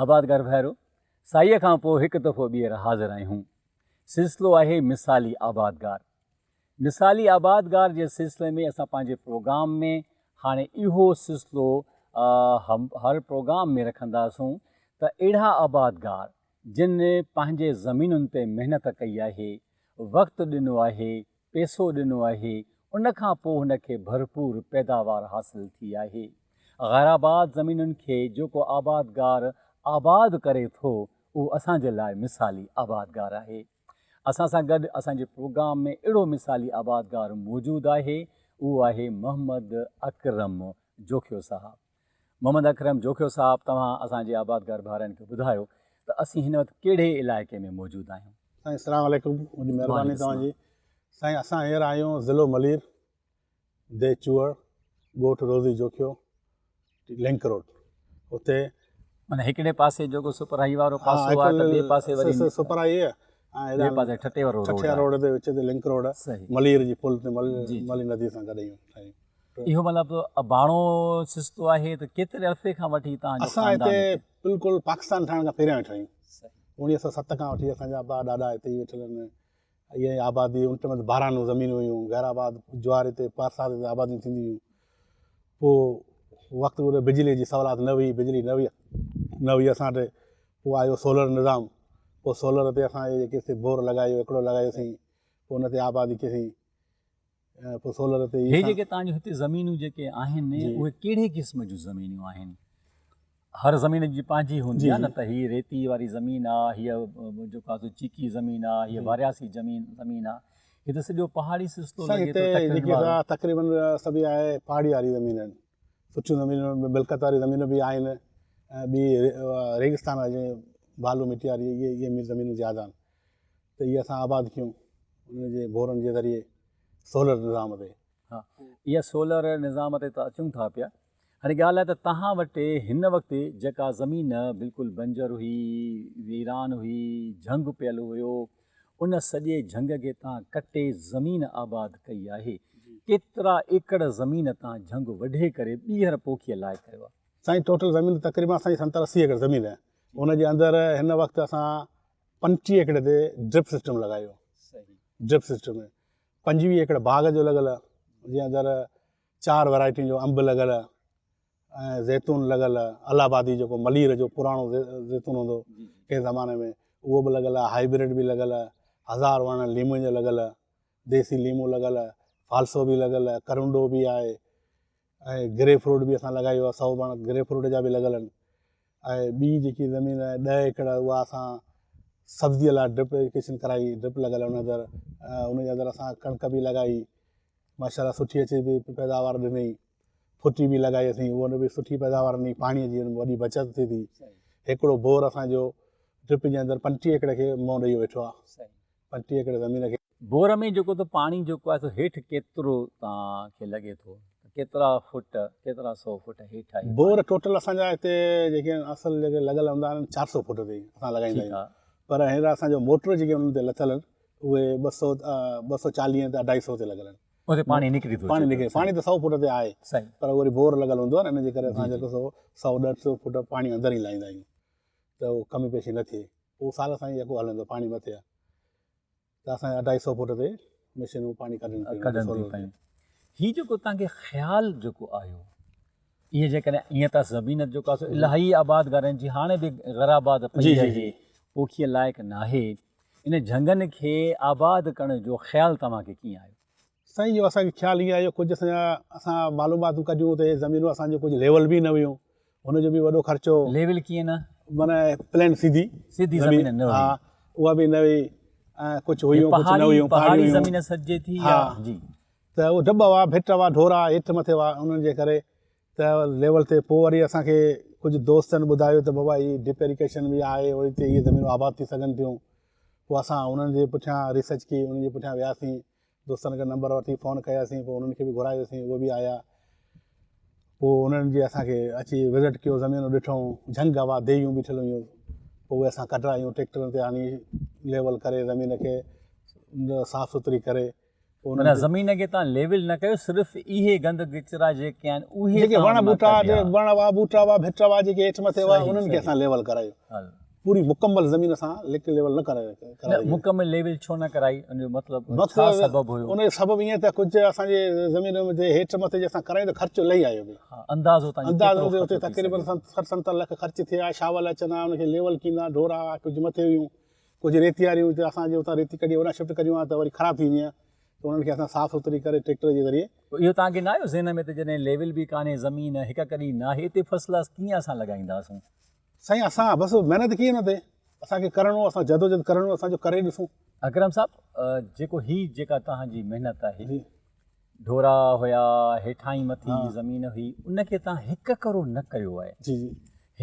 آبادگار ڀائرو! سائيء کان پوء هڪ دفعو ٻيهر حاضر آهيون. سلسلو آهي مثالي آبادگار. مثالي آبادگار جي سلسلي ۾ اسان پنهنجي پروگرام ۾ هاڻي اهو سلسلو هر پروگرام ۾ رکنداسون ته اهڙا آبادگار جن پنهنجي زمينن تي محنت ڪئي آهي، وقت ڏنو آهي، پيسو ڏنو آهي، ان کان پوء هن کي ڀرپور پيداوار حاصل ٿي آهي. غيرآباد زمينن کي جيڪو آبادگار آباد ڪري ٿو، اهو اسان جي لاء مثالي آبادگار آهي. اسان سان گڏ اسان جي پروگرام ۾ اهڙو مثالي آبادگار موجود آهي، اهو آهي محمد اڪرم جوکيو صاحب. محمد اڪرم جوکيو صاحب توهان اسان جي آبادگار ڀائرن کي ٻڌايو ته اسين هن وقت ڪهڙي علائقي ۾ موجود آهيون. سائين السلام عليڪم وڏي مهرباني توهان جي سائين اسان هينئر آهيون ضلعو ملير ديھ چوهڙ ڳوٺ روزي جوکيو لنڪ روڊ اتي معنی هڪڙي پاسي جيڪو سپر هائي وارو پاسو آهي ته ٻئي پاسي وري سپر هائي ۽ ٻئي پاسي ٺٽي وارو روڊ ٺٽي روڊ تي وچ تي لنڪ روڊ ملير جي پل تي ملير ندي سان گڏ آهيون سائين. اهو مطلب اباڻو سستو آهي ته ڪيتري عرصي کان وٺي تان جو اسان هتي بلڪل پاڪستان ٺهڻ کان پهريان ويٺا آهيون. 1907 کان وٺي اسان جا ابا ڏاڏا هتي ئي ويٺل آهن. اها ئي آبادي ان ٽائيم تي بارانو زمينون هيون، غير آباد جوار هتي برسات تي آباديون ٿينديون هيون. پوء وقت گذريو بجلي جي سهولت نه هئي، بجلي نه هئي نه هئي اسان وٽ. پوء آيو سولر نظام، پوء سولر تي اسان اهي جيڪي سي بور لڳايو هڪڙو لڳايوسين، پوء ان تي آبادي ڪئي سين. پوء سولر تي هي جيڪي تان جون هتي زمينون جيڪي آهن اهي ڪهڙي قسم جون زمينون آهن؟ هر زمين جي پنهنجي هوندي آهي نه ته هي ريتي واري زمين آهي هي جيڪو آهي سو چيڪي زمين آهي هي وارياسي زمين زمين آهي هي ته سڄو پهاڙي سرشتو لڳي ٿو ٽڪرين وارو. تقريبن سڀ آهي پهاڙي واري زمين آهن سٺيون زمينون ملڪيت واري زمينون به آهن ۽ ٻي ريگستان واري بالو مٽي واري اهي اهي زمينون زياده آهن ته اهي اسان آباد ڪيون ان جي بورن جي ذريعي سولر نظام تي. ها اها سولر نظام تي ته اچون ٿا پيا. هاڻي ڳالهه آهي ته توهان وٽ هن وقت جيڪا زمين بلڪل بنجر هئي، ويران هئي، جهنگ پيل هيو، ان سڄي جهنگ کي توهان ڪٽي زمين آباد ڪئي آهي. ڪيترا ايڪڙ زمين توهان جهنگ وڍي ڪري ٻيهر پوکيء لائق ڪيو آهي؟ سائين ٽوٽل زمين تقريبن اسان جي ستر اسي ايڪڙ زمين آهي ان جي اندر هن وقت اسان 25 ايڪڙ تي ڊرپ سسٽم لڳايو ڊرپ سسٽم ۾ 25 ايڪڙ باغ جو لڳل جنهن اندر چار ورائٽين جو انب لڳل ۽ زيتون لڳل الله آبادي جيڪو ملير جو پراڻو زيتون هوندو ڪنهن زماني ۾ اهو به لڳل هائبرڊ به لڳل هزار وڻ ليمون جو لڳل ديسي ليمو لڳل فالسو به لڳل ڪرنڊو به آهي ۽ گري فروٽ به اسان لڳايو آهي سو وڻ گري فروٽ جا به لڳل آهن ۽ ٻي جيڪي زمين آهي ڏهه ايڪڙ اها اسان سبزي لاء ڊرپ ايريگيشن ڪرائي ڊرپ لڳل آهي ان اندر ان جي اندر اسان ڪڻڪ به لڳائي ماشاء الله سٺي اچي پئي پيداوار ڏني ڦٽي به لڳائي اسين اها به سٺي پيداوار ڏني پاڻي جي وڏي بچت ٿئي ٿي هڪڙو بور اسانجو ڊرپ جي اندر 25 ايڪڙ کي منهن ڏيئي ويٺو آهي 25 ايڪڙ زمين کي. بور ۾ جيڪو ته پاڻي جيڪو آهي سو هيٺ ڪيترو توهان کي لڳي ٿو ته ڪيترا فوٽ ڪيترا سو فوٽ هيٺ آهي بور ٽوٽل اسان جا هتي جيڪي اصل جيڪي لڳل هوندا آهن 400 فوٽ تي اسان لڳائيندا آهيون پر هينئر اسان جو موٽر جيڪي انهن تي لٿل آهن اهي 200 240 تي 250 تي لڳل آهن اتي پاڻي نڪري ٿو پاڻي نڪري پاڻي ته 100 فوٽ تي آهي صحيح پر وري بور لڳل هوندو آهي ان جي ڪري اسان جيڪو سو 100 150 فوٽ پاڻي اندر ئي لائيندا آهيون ته اهو ڪمي پيشي نه ٿئي پوء سال سائين جيڪو هلندو پاڻي مٿي آهي ته اسان اڍائي سو فوٽ تي مشينون پاڻي ڪڍن پيون ڪڍن ٿيون پيون. هي جيڪو توهان کي خيال جيڪو آيو اهي جيڪڏهن ائين ته زمين جيڪو آهي سو الاهي آبادگارن جي هاڻي به غيرآباد پئي آهي پوکيء لائق ناهي ان جهنگن کي آباد ڪرڻ جو خيال توهان کي ڪيئن آيو؟ سائين اهو اسان کي خيال ائين آيو ڪجهه اسان جا اسان معلوماتون ڪڍيون ته زمينون اسان جون ڪجهه ليول به نه هيون هن جو به وڏو خرچو. ليول ڪيئن نه؟ معنيٰ پلين سيڌي سيڌي زمين نه هئي. ها اها به نه هئي ۽ ڪجهه هيون ڪجهه نه هيون پهاڙي زمين سڏجي ٿي يا جي ته اهو ڊٻ هئا ڀٽ هئا ڍورا هيٺ مٿي هئا انهن جي ڪري ته ليول تي پوء وري اسان کي ڪجهه دوستن ٻڌايو ته بابا هي ڊپ ايريگيشن به آهي وري هتي اهي زمينون آباد ٿي سگهن ٿيون پوء اسان انهن جي پٺيان ريسرچ ڪئي انهن جي پٺيان وياسين دوستن کان نمبر وٺي فون ڪياسين پوء انهن کي به گهرايوسين اهي به آيا پوء انهن جي اسان کي اچي وزٽ ڪيو زمينون ڏٺو جهنگ هئا ديهيون بيٺل هيون پوء اهي اسان ڪڍرايون ٽريڪٽرن تي آڻي ليول ڪري زمين کي صاف سٿري ڪري پوء انهن معنيٰ زمين کي توهان ليول نه ڪيو صرف اهي گند گچرا جيڪي آهن اهي جيڪي وڻ ٻوٽا وڻ هئا ٻوٽا هئا ڀٽ هئا جيڪي هيٺ مٿي هئا انهن کي اسان ليول ڪرايو. پوري مڪمل زمين اسان لڪ ليول نه ڪرائي. مڪمل ليول ڇو نه ڪرائي ان جو مطلب ڇا سبب هيو؟ ان جو سبب ائين ته ڪجهه اسان جي زمين جي هيٺ مٿي جي اسان ڪرايون ته خرچ لهي آيو پئي. اندازو تان اندازو اتي تقريبن 60 70 لک خرچ ٿيا شاول اچن ها ان کي ليول ڪيندا ڍورا هئا ڪجهه مٿي هيون ڪجهه ريتي واريون ته اسان جي اتان ريتي ڪڍي هوڏانهن شفٽ ڪريون ها ته وري خراب ٿي وڃي ها ته انهن کي اسان صاف سٿري ڪري ٽريڪٽر جي ذريعي. پوء اهو توهان کي نه آيو ذهن ۾ ته جڏهن ليول به ڪانهي زمين هڪ ڪڏي ناهي اتي فصل ڪيئن اسان لڳائينداسون. سائين اسان بس محنت ڪئي ان تي اسان کي ڪرڻو اسان جدوجھد ڪرڻو اسان جو ڪري ڏسون. اڪرم صاحب جيڪو هي جيڪا توهان جي محنت آهي ڍورا هيا هيٺائين مٿي جي زمين هئي ان کي توهان هڪ ڪرو نه ڪيو آهي جي جي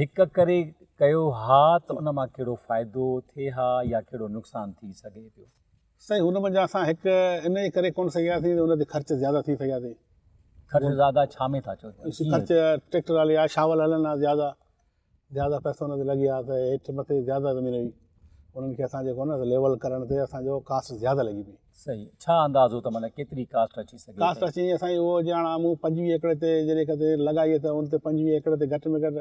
هڪ ڪري ڪيو ها ته ان مان ڪهڙو فائدو ٿئي ها يا ڪهڙو نقصان ٿي سگهي پيو. سائين ان منجهان اسان هڪ ان جي ڪري ڪونه سگهياسين ته ان تي خرچ زياده ٿي سگهيا ٿي. خرچ زياده ڇا ۾ ٿا چئو؟ خرچ ٽريڪٽر هلي ها شاول هلن ها زياده زياده پئسو ان تي لڳي ها ته هيٺ مٿي زياده زمين هئي انهن کي اسان جيڪو نه ليول ڪرڻ تي اسان جو ڪاسٽ زياده لڳي پئي. صحيح ڇا اندازو ته معنيٰ ڪيتري ڪاسٽ اچي سگهي ڪاسٽ اچي اسان جي اهو جي هاڻ مون 25 ايڪڙ تي جڏهن ڪٿي لڳائي ته ان تي 25 ايڪڙ تي گهٽ ۾ گهٽ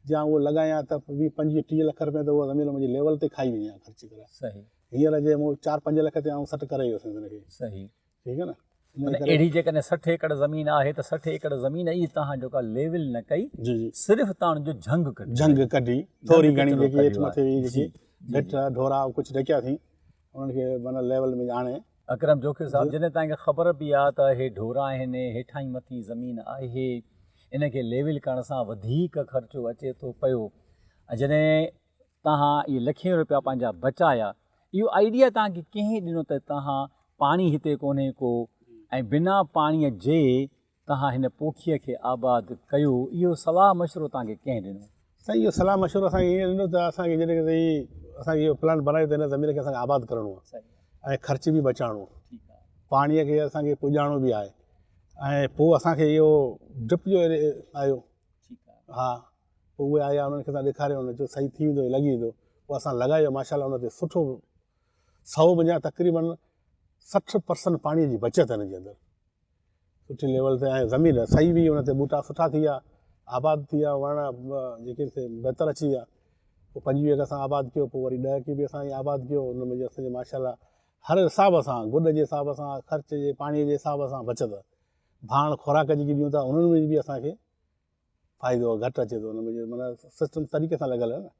جي آئون اهو لڳايان ته 20 25 30 لک رپيا ته اها زمين منهنجي ليول تي کائي وڃي ها خرچ ڪري. صحيح. هينئر جي مون 4 5 لک تي آئون سٽ ڪري ويس ان کي. صحيح. ٺيڪ آهي نه. معنيٰ اهڙي جيڪڏهن 60 ايڪڙ زمين آهي ته 60 ايڪڙ زمين ئي توهان جيڪا ليول نه ڪئي جي جي. صرف توهان ان جو جهنگ ڪڍيو. جهنگ ڪڍي ٿوري گهڻي جيڪي هيٺ مٿي هئي جيڪي ڀٽ ڍورا ڪجهه ڍڪياسين انهن کي معنيٰ ليول ۾ آڻي. اڪرم جوکيو صاحب جڏهن توهان کي خبر به آ ته اهي ڍورا آهن هيٺائين مٿي زمين آهي ان کي ليول ڪرڻ سان وڌيڪ خرچو اچي ٿو پيو ۽ جڏهن توهان اهي لکين روپيا پنهنجا بچايا اهو آئيڊيا توهان کي ڪنهن ڏنو ته توهان پاڻي هتي ڪونهي ڪو ۽ بنا پاڻي جي توهان هن پوکيء کي آباد ڪيو، اهو صلاح مشورو توهان کي ڪنهن ڏنو؟ سائين اهو صلاح مشورو اسان کي ائين ڏنو ته اسان کي جڏهن هي اسان کي اهو پلان بنايو ته هن زمين کي اسان کي آباد ڪرڻو آهي ۽ خرچ به بچائڻو آهي پاڻيء کي اسان کي پڄاڻو به آهي ۽ پوء اسان کي اهو ڊرپ جو آيو ها پوء اهي آيا انهن کي اسان ڏيکاريو انهن چيو صحيح ٿي ويندو لڳي ويندو پوء اسان لڳايو ماشاء الله ان تي سٺو سو منجهان تقريبن 60 پرسنٽ پاڻيء جي بچت هن جي اندر سٺي ليول تي ۽ زمين صحيح هئي ان تي ٻوٽا سٺا ٿي ويا آباد ٿي ويا وڻ جيڪي سي بهتر اچي ويا پوء 25 کي اسان آباد ڪيو پوء وري 10 کي به اسان ائين آباد ڪيو ان ۾ اسان جي ماشاء الله هر حساب سان گڏ جي حساب سان خرچ جي پاڻي جي حساب سان بچت ڀاڻ خوراڪ جيڪي ڏيون ٿا انهن ۾ به اسان کي فائدو گهٽ اچي ٿو ان ۾ معنيٰ سسٽم طريقي سان لڳل آهي نه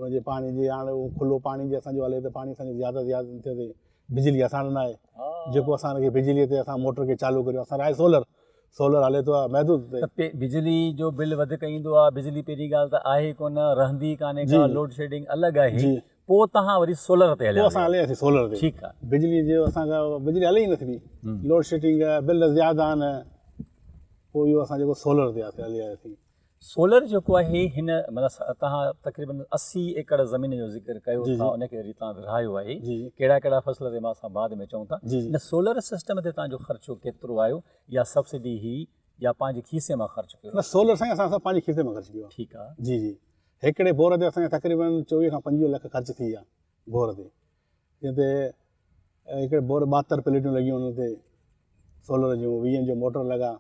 ان جي پاڻي جي هاڻي اهو کلو پاڻي جي اسانجو هلي ته پاڻي اسانجو زياده زياده ٿئي ٿي بجلي اسان وٽ ناهي جيڪو اسان کي بجلي تي اسان موٽر کي چالو ڪريون اسان آهي سولر سولر هلي ٿو محدود تي بجلي جو بل وڌيڪ ايندو آهي بجلي پهرين ڳالهه ته آهي ڪونه رهندي ڪانهي ڪا لوڊ شيڊنگ الڳ آهي پوء توهان وري سولر تي هليا پوء اسان هليا سي سولر تي ٺيڪ آ بجلي جو اسان کان بجلي هلي ئي نٿي پئي لوڊ شيڊنگ بل زياده آهن پوء اهو اسان جيڪو سولر تي هلي آياسين. سولر جيڪو آهي هن معنيٰ توهان تقريبن 80 ايڪڙ زمين جو ذڪر ڪيو ٿا ان کي وري توهان ورهايو آهي ڪهڙا ڪهڙا فصل تي مان اسان بعد ۾ چئون ٿا هن سولر سسٽم تي توهان جو خرچو ڪيترو آيو يا سبسڊي هئي يا پنهنجي کيسي مان خرچ ڪيو؟ نه سولر سائين اسان سڀ پنهنجي کيسي مان خرچ ڪيو آهي. ٺيڪ آهي. جي جي هڪڙي بور تي اسان جا تقريبن 24 کان 25 لک خرچ ٿي ويا بور تي جنهن تي هڪڙي بور 72 پليٽون لڳيون ان تي سولر جون ويهن جو موٽر لڳا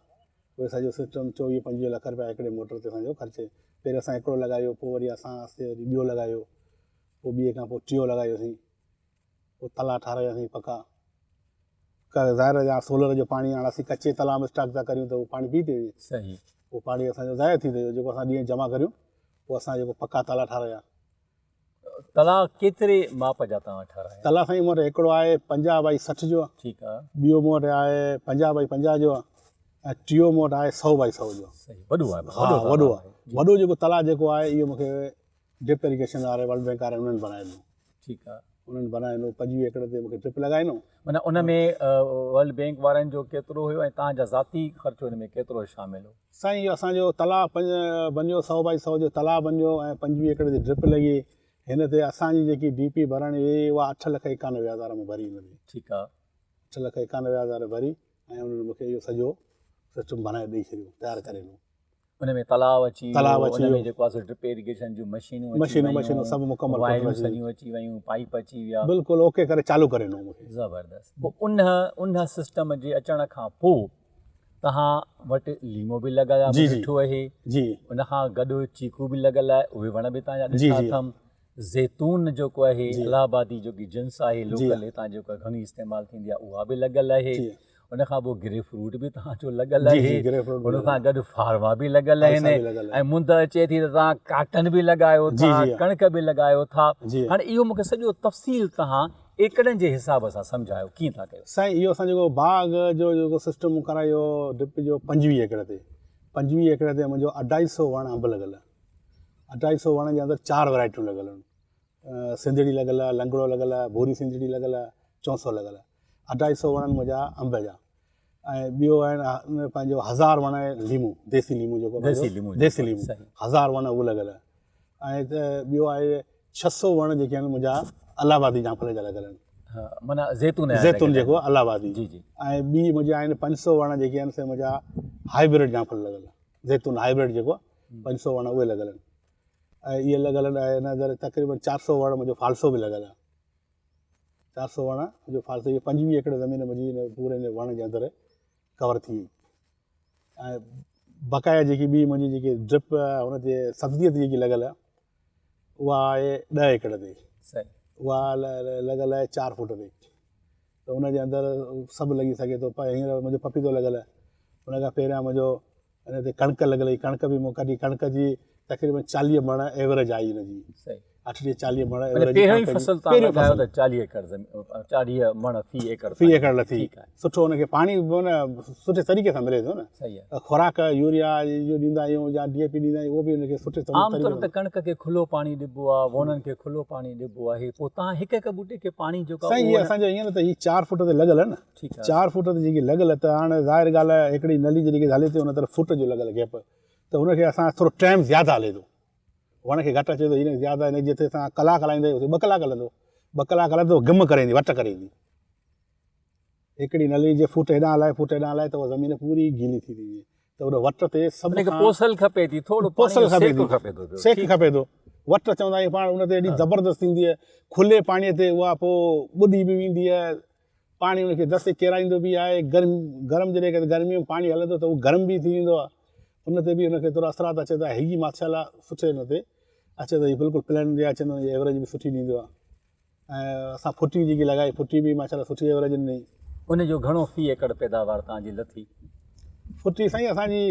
اهي سڄو سسٽم 24 25 لک روپيا هڪڙي موٽر تي اسان جو خرچ پهريون اسان هڪڙو لڳايو پوء وري اسان آهستي وري ٻيو لڳايو پوء ٻئي کان پوء ٽيون لڳايوسين پوء تلاء ٺاراياسين پڪا ظاهر آهي سولر جو پاڻي هاڻ اسين ڪچي تلاء ۾ اسٽاڪ ٿا ڪريون ته اهو پاڻي پي ٿي وڃي صحيح اهو پاڻي اسان جو ضايع ٿي ٿو وڃي جيڪو اسان ڏينهن جمع ڪريون پوء اسان جيڪو پڪا تلاء ٺارايا. تلاء ڪيتري ماپ جا توهان ٺارايا؟ تلاء سائين مون وٽ هڪڙو آهي 50 بائي 60 جو. ٺيڪ آ. ٻيو مون وٽ آهي 50 بائي 50 جو ۽ ٽيون مون وٽ آهي 100 بائي 100 جو. صحيح وڏو آهي. ها وڏو آهي. وڏو جيڪو تلاء جيڪو آهي اهو مون کي ڊرپ اريگيشن واري ورلڊ بينڪ وارن انهن بڻائي ڏنو. ٺيڪ آ. انهن بڻائي ڏنو 25 ايڪڙ تي مون کي ڊرپ لڳائي ڏنو. معنيٰ ان ۾ ورلڊ بينڪ وارن جو ڪيترو هيو ۽ توهان جا ذاتي خرچو ان ۾ ڪيترو شامل هو؟ سائين اهو اسان جو تلاء بنيو سئو بائي سئو جو تلاء بنيو ۽ 25 ايڪڙ تي ڊرپ لڳي هن تي اسان جي جيڪي ڊي پي ڀرڻي هئي اها اٺ لک ايڪانوي هزار مون ڀري هن تي. ٺيڪ آ. اٺ لک ايڪانوي هزار ڀري ۽ انهن مون کي اهو سڄو سسٽم بڻائي ڏئي ڇڏيو تيار ڪري ڏنو. ان ۾ تلاء اچي تلاء اچي ان ۾ جيڪو آهي سو ڊرپ ايريگيشن جون مشينون مشينون مشينون سڀ مڪمل وائرون سڄيون اچي ويون، پائيپ اچي ويا، بلڪل اوڪي ڪري چالو ڪري ڏنو مونکي. زبردست. پوء ان ان سسٽم جي اچڻ کان پوء توهان وٽ ليمو به لڳل آهي مون ڏٺو آهي، جي ان کان گڏ چيڪو به لڳل آهي، اهي وڻ به توهان جا ڏٺا اٿم، زيتون جيڪو آهي الهه آبادي جيڪي جنس آهي لوڪل هتان جيڪو گهڻي استعمال ٿيندي آهي اها به لڳل آهي، ان کان پوء گري فروٽ به توهان جو لڳل آهي، ان سان گڏ فارما به لڳل آهن ۽ مند اچي ٿي ته توهان ڪاٽن به لڳايو ٿا، ڪڻڪ به لڳايو ٿا. هاڻي اهو مونکي سڄو تفصيل توهان ايڪڙن جي حساب سان سمجهايو ڪيئن ٿا ڪيو؟ سائين اهو اسان جيڪو باغ جو جيڪو سسٽم مون ڪرايو ڊرپ جو 25 ايڪڙ تي، 25 ايڪڙ تي منهنجو اڍائي سو وڻ انب لڳل آهي. اڍائي سو وڻن جي اندر چار ورائٽيون لڳل آهن، سنڌڙي لڳل آهي، لنگڙو لڳل آهي، ڀوري سنڌڙي لڳل آهي، چونسو لڳل آهي. اڍائي سو وڻ آهن منهنجا انب جا ۽ ٻيو آهن پنهنجو هزار وڻ آهي ليمو، ديسي ليمو جيڪو ديسي ليمو ديسي ليمو هزار وڻ اهو لڳل آهي ۽ ٻيو آهي ڇهه سو وڻ جيڪي آهن منهنجا الله آبادي جامڦل جا لڳل آهن، معنيٰ زيتون زيتون جيڪو الله آبادي. جي جي. ۽ ٻي منهنجا آهن پنج سو وڻ جيڪي آهن سي منهنجا هائبرڊ جامڦل لڳل آهن، زيتون هائبرڊ جيڪو پنج سو وڻ اهي لڳل آهن ۽ اهي لڳل آهن ۽ هن اندر تقريبن چار سو وڻ منهنجو فالسو به لڳل آهي. چار سو وڻ منهنجو فالسو. اهي 25 ايڪڙ زمين منهنجي هن پوري هن وڻ جي اندر ڪور ٿي وئي ۽ بقايا جيڪي ٻي منهنجي جيڪي ڊرپ هن تي سبزيء تي جيڪي لڳل آهي اها آهي 10 ايڪڙ تي، اها لڳل آهي 4 فوٽ تي، ته ان جي اندر سڀ لڳي سگهي ٿو. پر هينئر منهنجو پپيتو لڳل آهي، ان کان پهريان منهنجو ان تي ڪڻڪ لڳل هئي، ڪڻڪ به مون ڪڍي، ڪڻڪ جي تقريبن 40 مڻ ايوريج آئي ان جي، 38 40 مڻ ايوريج. پهريون ئي فصل تان لڳايو ته 40 ايڪڙ زمين، 40 مڻ في ايڪڙ في ايڪڙ لٿي. سٺو ان کي پاڻي به نه سٺي طريقي سان ملي ٿو نه، خوراڪ يوريا جو ڏيندا آهيون يا ڊي اي پي ڏيندا آهيون اهو به ان کي سٺي طريقي. عام طور تي ڪڻڪ کي کلو پاڻي ڏبو آهي، ووڻن کي کلو پاڻي ڏبو آهي، پوء تان هڪ هڪ ٻوٽي کي پاڻي جيڪو سائين هي اسان جو ائين نه ته هي 4 فوٽ تي لڳل آهي نه، 4 فوٽ تي جيڪي لڳل ته هاڻي ظاهر ڳالهه آهي هڪڙي نلي جيڪي هلي ٿي ان طرف فوٽ جو لڳل گيپ ته ان کي اسان ٿورو ٽائيم زياده هلي ٿو، وڻ کي گهٽ اچي ٿو هن کي زياده، هن جتي اسان ڪلاڪ هلائيندا آهيون اتي 2 ڪلاڪ هلندو، 2 ڪلاڪ هلندو گم ڪري ايندي، وٽ ڪري ايندي. هڪڙي نلي جي فوٽ هيڏانهن هلائي فوٽ هيڏانهن هلائي ته اها زمين پوري گيلي ٿي ٿي وڃي ته ان وٽ تي سڀ کان پوسل کپي ٿي، ٿورو پوسل کپي ٿي، سيڪ کپي ٿو، وٽ چوندا آهيون پاڻ ان تي ايڏي زبردست ٿيندي آهي، کلي پاڻي تي اها پوء ٻڏي به ويندي آهي، پاڻي ان کي دستي ڪيرائيندو به آهي، گرم گرم جڏهن گرمي ۾ پاڻي هلندو ته اهو گرم به ٿي ويندو آهي، ان تي به ان کي ٿورو اثرات اچي ٿا، هي ماشاء الله سٺي ان تي اچي ٿو، هي بلڪل پلين جي اچي ٿو، ايوريج به سٺي ڏيندو آهي ۽ اسان ڦٽي جيڪي لڳائي ڦٽي به ماشاء الله سٺي ايوريج ڏني. ان جو گهڻو في ايڪڙ پيداوار تان جي لٿي؟ ڦٽي سائين اسان جي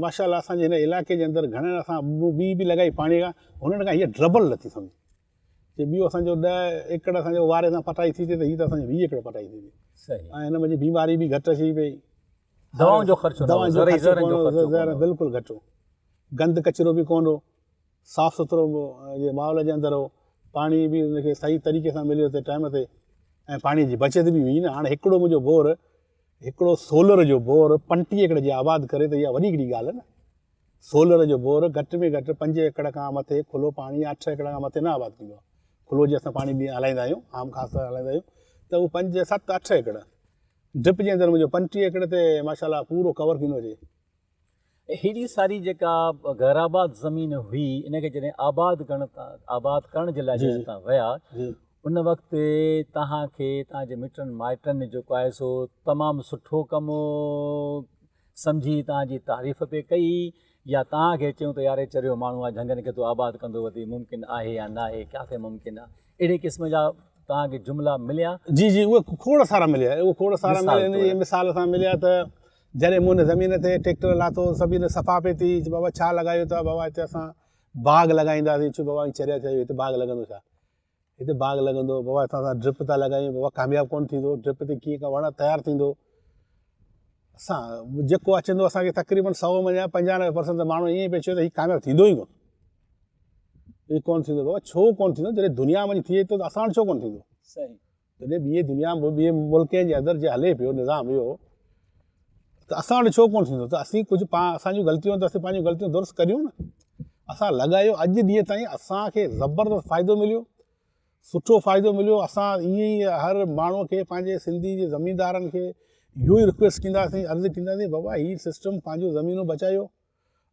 ماشاء الله اسان جي هن علائقي جي اندر گهڻن اسان ٻي به لڳائي پاڻي کان هنن کان هيء ڊبل لٿي سمجهه جي ٻيو اسان جو 10 ايڪڙ اسان جو واري سان پٽائي ٿي ٿئي ته هي ته اسان جو 20 ايڪڙ پٽائي ٿي ٿئي. صحيح. ۽ هن ۾ بيماري به گهٽ اچي پئي. دوائن جو خرچو نه هو، زرعي زهرن جو خرچو ڪونه هو. بلڪل گهٽ هو. گند ڪچرو به ڪونه هو. صاف سٿرو جي ماحول جي اندر هو. پاڻي به ان کي صحيح طريقي سان مليو ٿي ٽائيم تي ۽ پاڻي جي بچت به هئي نه. هاڻي هڪڙو منهنجو بور، هڪڙو سولر جو بور 35 ايڪڙ جي آباد ڪري ته اها وڏي هڪڙي ڳالهه آهي نه. سولر جو بور گهٽ ۾ گهٽ 5 ايڪڙ کان مٿي کلو پاڻي يا 8 ايڪڙ کان مٿي نه آباد ٿيندو آهي. کلو جي اسان پاڻي هلائيندا آهيون، عام خاص طرح هلائيندا آهيون ته اهو 5 7 8 ايڪڙ ڊرپ جي اندر منهنجو 35 ايڪڙ تي ماشاء الله پورو ڪور ٿيندو اچي. هيڏي ساري جيڪا غير آباد زمين هئي ان کي جڏهن آباد ڪرڻ آباد ڪرڻ جي لاء جڏهن تان ويا ان وقت توهان کي توهان جي مٽن مائٽن جيڪو آهي سو تمام سٺو ڪم سمجهي توهان جي تعريف پئي ڪئي يا توهان کي چيون ته يار هي چريو ماڻهو آهي جهنگن کي تون آباد ڪندو وتي ممڪن آهي يا ناهي ڪاٿي ممڪن آهي اهڙي قسم جا توهان کي جملا مليا؟ جي جي اهي کوڙ سارا مليا اهي کوڙ سارا مليا ان جي مثال سان مليا ته جڏهن مون ان زمين تي ٽريڪٽر لاٿو سڀني ڏي صفا پئي ٿي چي بابا ڇا لڳايو ٿا بابا هتي اسان باغ لڳائينداسين چيو بابا چريا ٿيا آهيو هتي باغ لڳندو ڇا هتي باغ لڳندو بابا هتان اسان ڊرپ ٿا لڳايون بابا ڪامياب ڪونه ٿيندو ڊرپ تي ڪيئن وڻ تيار ٿيندو اسان جيڪو اچندو اسانکي تقريبن 100 منجهان 95 پرسنٽ ماڻهو ائين پئي چيو ته هي ڪامياب ٿيندو ئي ڪونه هي ڪونه ٿيندو بابا ڇو ڪونه ٿيندو جڏهن دنيا ۾ ٿئي ٿو ته اسان وٽ ڇو ڪونه ٿيندو صحيح جڏهن ٻي دنيا ۾ ٻي ملڪن جي اندر جي هلي پيو نظام اهو ته اسان وٽ ڇو ڪونه ٿيندو ته اسين ڪجهه پاڻ اسان جون غلطيون ته اسين پنهنجون غلطيون درست ڪريون نه اسان لڳايو اڄ ڏينهن تائين اسان کي زبردست فائدو مليو سٺو فائدو مليو اسان ائين ئي هر ماڻهو کي پنهنجي سنڌي جي زميندارن کي اهو ئي رڪويسٽ ڪنداسين عرض ڪنداسين بابا هي سسٽم پنهنجون زمينون بچايو.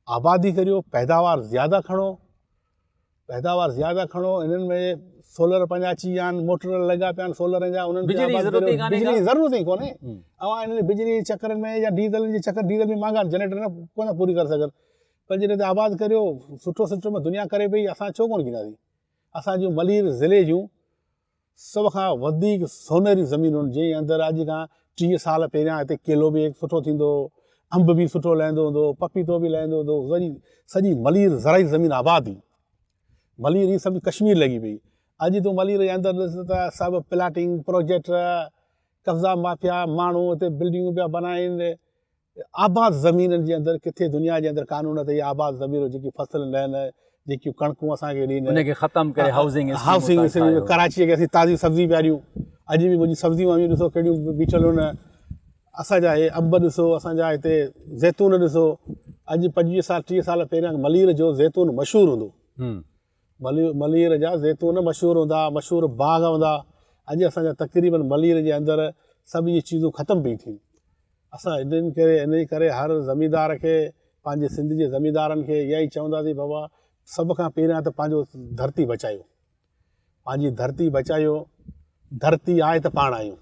آبادي ڪريو، پيداوار زياده کڻو، پيداوار زياده کڻو، انهن ۾ سولر پنهنجا اچي ويا آهن، موٽر لڳا پيا آهن سولرن جا، انهن کي آباد ڪريو، بجلي جي ضرورت ئي ڪونهي. اوهان انهن بجلي جي چڪرن ۾ يا ڊيزلن جي چڪر، ڊيزل به مهانگا آهن، جنريٽر نه ڪونه پوري ڪري سگهن، پر جڏهن ته آباد ڪريو، سٺو سسٽم دنيا ڪري پئي، اسان ڇو ڪونه ڪنداسين؟ اسان جون ملير ضلعي جون سڀ کان وڌيڪ سونهري زمينون جنهن اندر اڄ کان 30 سال پهريان هتي ڪيلو به سٺو ٿيندو هو، انب به سٺو لهندو هوندو هو، پپيتو به لهندو هوندو هو، سڄي سڄي ملير زرعي زمين آباد هئي. ملير هي سڀ ڪشمير لڳي پئي. اڄ تون ملير جي اندر ڏس ته سڀ پلاٽنگ، پروجيڪٽ، قبضا مافيا، ماڻهو هتي بلڊنگون پيا بنائين، آباد زمينن جي اندر ڪٿي دنيا جي اندر قانون اٿئي آباد زمين جيڪي فصل لهن جيڪيون ڪڻڪون اسان کي ڏين ان کي ختم ڪري هائوسنگ هائوسنگ اسڪيم ڪراچي کي اسين تازي سبزي پيا ڏيون اڄ به منهنجي سبزيون اوهين ڏسو ڪهڙيون بيٺل هن اسان جا هي انب ڏسو اسان جا هتي زيتون ڏسو اڄ 25 سال 30 سال پهريان ملير جو زيتون مشهور هوندو ملير جا زيتون مشهور هوندا مشهور باغ هوندا اڄ اسان جا تقريبن ملير جي اندر سڀ اهي چيزون ختم پيون ٿين اسان انهن ڪري انهي ڪري هر زميندار کي پنهنجي سنڌ جي زميندارن کي اها ئي چونداسين بابا سڀ کان پهريان ته پنهنجو ڌرتي بچايو پنهنجي ڌرتي بچايو ڌرتي آهي ته پاڻ آهيون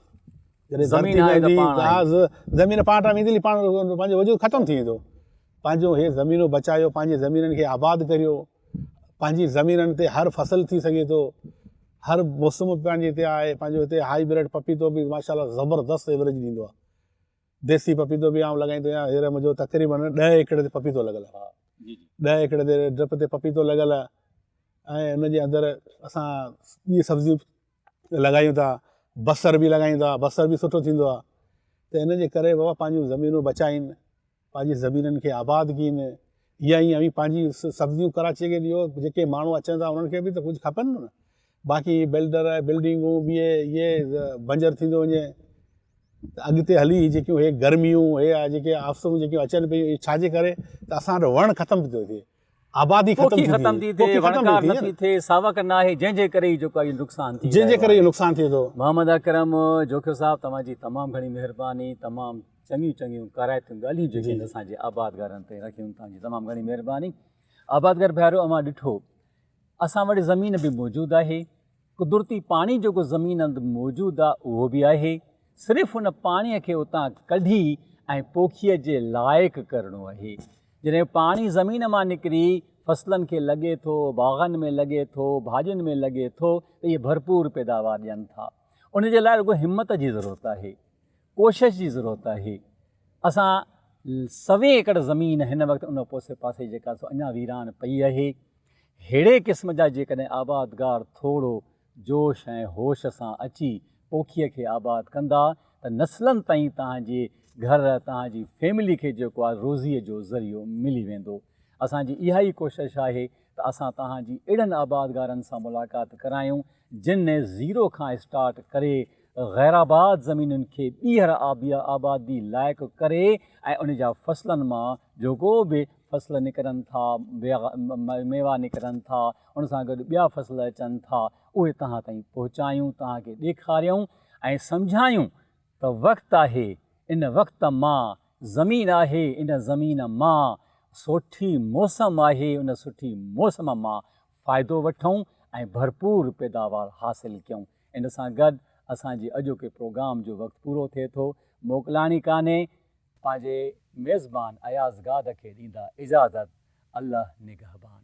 جڏهن زمين آهي ته پاڻ آهيون زمين پاڻ ٽان ويندي پاڻ پنهنجو وجود ختم ٿي ويندو پنهنجو هي زمينون بچايو پنهنجي زمينن کي آباد ڪريو پنهنجي زمينن تي هر فصل ٿي سگهي ٿو هر موسم پنهنجي هتي آهي پنهنجو هتي هائي بريڊ پپيتو به ماشاءالله زبردست ايوريج ڏيندو آهي ديسي پپيتو به آئون لڳائيندو آهيان هينئر منهنجو تقريبن 10 ايڪڙ تي پپيتو لڳل آهي 10 ايڪڙ تي ڊرپ تي پپيتو لڳل آهي ۽ ان جي اندر اسان ٻي سبزيون لڳايون ٿا بصر به لڳايون ٿا بصر به سٺو ٿيندو آهي ته ان جي ڪري بابا پنهنجون زمينون بچائين پنهنجي زمينن کي آباد ڪين يا ائين اوهين پنهنجي سبزيون ڪراچي کي ڏيو جيڪي ماڻهو اچن ٿا انهن کي به ته ڪجهه کپن نه باقي بلڊر بلڊنگون به اهي بنجر ٿيندو وڃي ته اڳتي هلي جيڪيون هي گرميون هي جيڪي آفتون جيڪيون اچن پيون اهي ڇاجي ڪري ته اسان وٽ وڻ ختم ٿو ٿئي آبادي ختم ٿي ختم ٿي ٿئي وڻڪار نه ٿي ٿئي ساوڪ نه آهي جنهن جي ڪري جيڪو آهي نقصان ٿي جنهن جي ڪري نقصان ٿئي ٿو. محمد اڪرم جوکيو صاحب توهان جي تمام گهڻي مهرباني تمام چڱيون چڱيون ڪارائتيون ڳالهيون جيڪي اسان جي آبادگارن تائين رکيون توهان جي تمام گهڻي مهرباني آبادگار ڀائرو اوهان ڏٺو اسان وٽ زمين به موجود آهي قدرتي پاڻي جيڪو زمين اندر موجود آ اهو به آهي، صرف ان پاڻي کي اتان ڪڍي ۽ پوکيء جي لائق ڪرڻو آهي. جڏهن پاڻي زمين مان نڪري فصلن کي لڳي ٿو، باغن ۾ لڳي ٿو، ڀاڄين ۾ لڳي ٿو ته اهي ڀرپور پيداوار ڏين ٿا. ان جي لاء رڳو همت جي ضرورت آهي، ڪوشش جي ضرورت آهي. اسان سوين ايڪڙ زمين هن وقت ان پوسي پاسي جيڪا سو اڃا ويران پئي آهي. ههڙي قسم جا جيڪڏهن آبادگار ٿورو جوش ۽ هوش سان اچي پوکيء کي آباد ڪندا ته نسلن تائين توهان جي گهر، توهان جي فيملي کي جيڪو آهي روزيء جو ذريعو ملي ويندو. اسان جي اها ئي ڪوشش آهي ته اسان توهان جي اهڙن آبادگارن سان ملاقات ڪرايون جن زيرو کان اسٽارٽ ڪري غيرآباد زمينن کي ٻيهر آبادي لائق ڪري ۽ ان جا فصلن مان جيڪو به فصل نڪرن ٿا، ميوا نڪرن ٿا، ان سان گڏ ٻيا فصل اچن ٿا، اهي توهان تائين پهچايون، توهان کي ڏيکاريون ۽ سمجهايون ته وقت آهي، ان وقت مان زمين آهي، ان زمين مان سٺي موسم آهي، ان سٺي موسم مان فائدو وٺون ۽ ڀرپور پيداوار حاصل ڪيون. ان سان گڏ اسان جي اڄوڪي پروگرام جو وقت پورو ٿئي ٿو. موڪلاڻي ڪانهي. پنهنجي ميزبان اياز گاد کي ڏيندا اجازت الله نگهبان.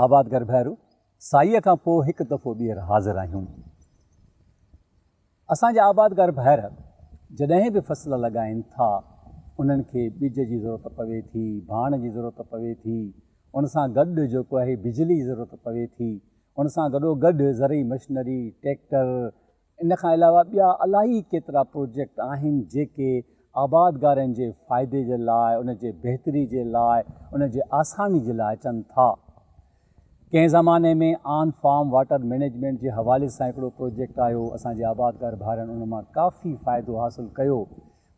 آبادگار ڀائرو سائيء کان پوء هڪ دفعو ٻيهر حاضر آهيون. اسان جا آبادگار ڀائر جڏهن به فصل لڳائين ٿا انهن کي ٻج جي ضرورت پوي ٿي، ڀاڻ جي ضرورت پوي ٿي، ان سان گڏ جيڪو آهي بجلي جي ضرورت پوي ٿي، ان سان گڏو گڏ زرعي مشنري، ٽيڪٽر، ان کان علاوه ٻيا الاهي ڪيترا پروجيڪٽ آهن جيڪي آبادگارن جي فائدي جي لاء، ان جي بهتري جي لاء، ان جي آساني جي لاء اچن ٿا. ڪنهن زماني ۾ آن فارم واٽر مئنيجمينٽ جي حوالي سان هڪڙو پروجيڪٽ آيو، اسان جي آبادگار ڀائرن ان مان ڪافي فائدو حاصل ڪيو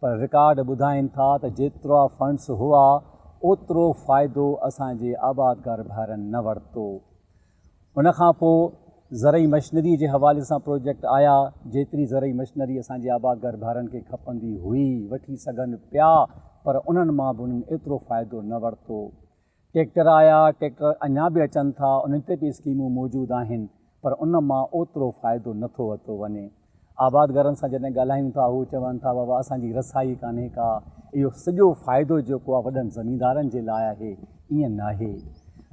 پر رڪارڊ ٻڌائين ٿا ته جيترا فنڊس هئا اوترو فائدو اسان جي آبادگار ڀائرن نه ورتو. ان کان پوء زرعي مشنري جي حوالي سان پروجيڪٽ آيا، جيتري زرعي مشنري اسان جي آبادگار ڀائرن کي کپندي هئي، وٺي سگهن پيا پر انهن مان به انهن ايترو فائدو نه ورتو. ٽيڪٽر آيا، ٽيڪٽر اڃا به اچن ٿا، انهن تي به اسڪيمون موجود آهن پر ان مان اوترو فائدو نه ٿو ورتو وڃي. آبادگارن سان جڏهن ڳالهايون ٿا هو چون ٿا بابا اسان جي رسائي ڪانهي ڪا، اهو سڄو فائدو جيڪو آهي وڏن زميندارن جي لاء آهي، ائين ناهي.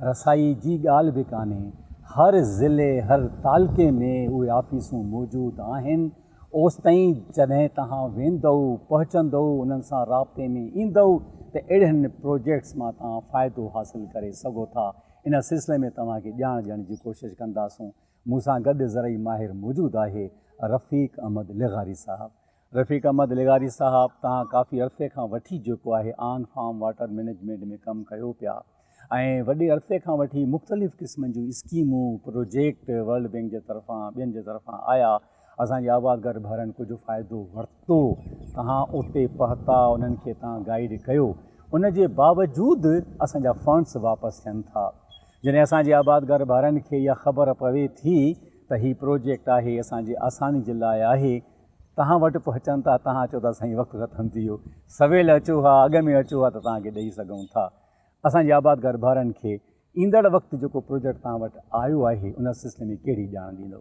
رسائي جي ڳالهه به ڪانهي. هر ضلعي هر تعلقي ۾ اهي آفيسون موجود آهن. اوستائين جڏهن توهان ويندؤ، پهچندؤ، انهن سان رابطي ۾ ايندؤ ته اهڙن پروجيڪٽس مان توهان فائدو حاصل ڪري سگهو ٿا. ان سلسلي ۾ توهان کي ڄاڻ ڏيڻ جي ڪوشش ڪنداسون. مون سان گڏ زرعي ماهر موجود آهي رفيق احمد لغاري صاحب. رفيق احمد لغاري صاحب توهان ڪافي عرصي کان وٺي جيڪو آهي آن فارم واٽر مئنيجمينٽ ۾ ڪم ڪيو پيا. ۽ وڏي عرصي کان وٺي مختلف قسمن جون اسڪيمون، پروجيڪٽ ورلڊ بينڪ جي طرفان ٻين جي طرفان آيا، اسان جي آبادگار ڀائرن ڪجهه فائدو ورتو، توهان اتي پهتا انهن کي توهان گائيڊ ڪيو، ان جي باوجود اسان جا فنڊس واپس ٿين ٿا. جڏهن اسان جي آبادگار ڀائرن کي اها خبر پوي ٿي ته هي پروجيڪٽ آهي اسان جي آساني جي لاء آهي، توهان وٽ پهچن ٿا، توهان چئو ٿا سائين وقت ختم ٿي ويو، سويل اچو ها، اڳ ۾ اچو ها ته توهان کي ڏئي سگهون ٿا. اسان جي آبادگار ڀائرن کي ايندڙ وقت جيڪو پروجيڪٽ توهان وٽ آيو آهي ان سلسلي ۾ ڪهڙي ڄاڻ ڏيندو؟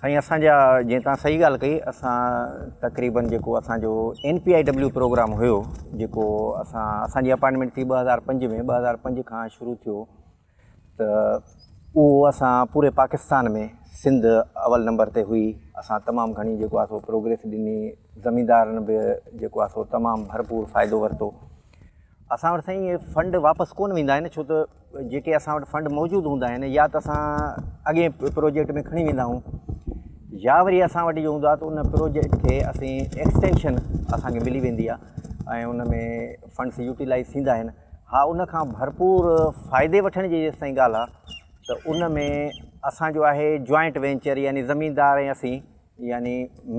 سائين اسان جا جيئن توهان صحيح ڳالهه ڪئي اسان تقريبن جيڪو اسان جو N P I W programme هيو جيڪو اسان اسان جي اپائنٽمينٽ ٿي 2005 ۾ 2005 کان شروع ٿيو ته اهو اسان پوري پاڪستان ۾ سنڌ اول نمبر تي هئي اسان تمام گهڻي جيڪو آهي سو پروگريس ڏني زميندارن به جيڪو آهي سو تمام ڀرپور فائدو ورتو اسان وٽ سائين اهي فنڊ واپس ڪونه ويندا آهن ڇو ته جيڪي اسان وٽ فنڊ موجود هوندا آهن يا ته اسان اڳئين پروجيڪٽ ۾ کڻي ويندا آهيون يا وري اسان وٽ اهو هوندو آهي ته ان پروجيڪٽ کي اسين ايڪسٽينشن اسانکي ملي ويندي آهي ۽ ان ۾ فنڊس يوٽيلائز ٿيندا آهن ها ان کان ڀرپور فائدي وٺڻ جي جيستائين ڳالهه آهي ته ان ۾ اسانجو آهي جوائنٽ وينچر يعني زميندار ۽ اسين يعني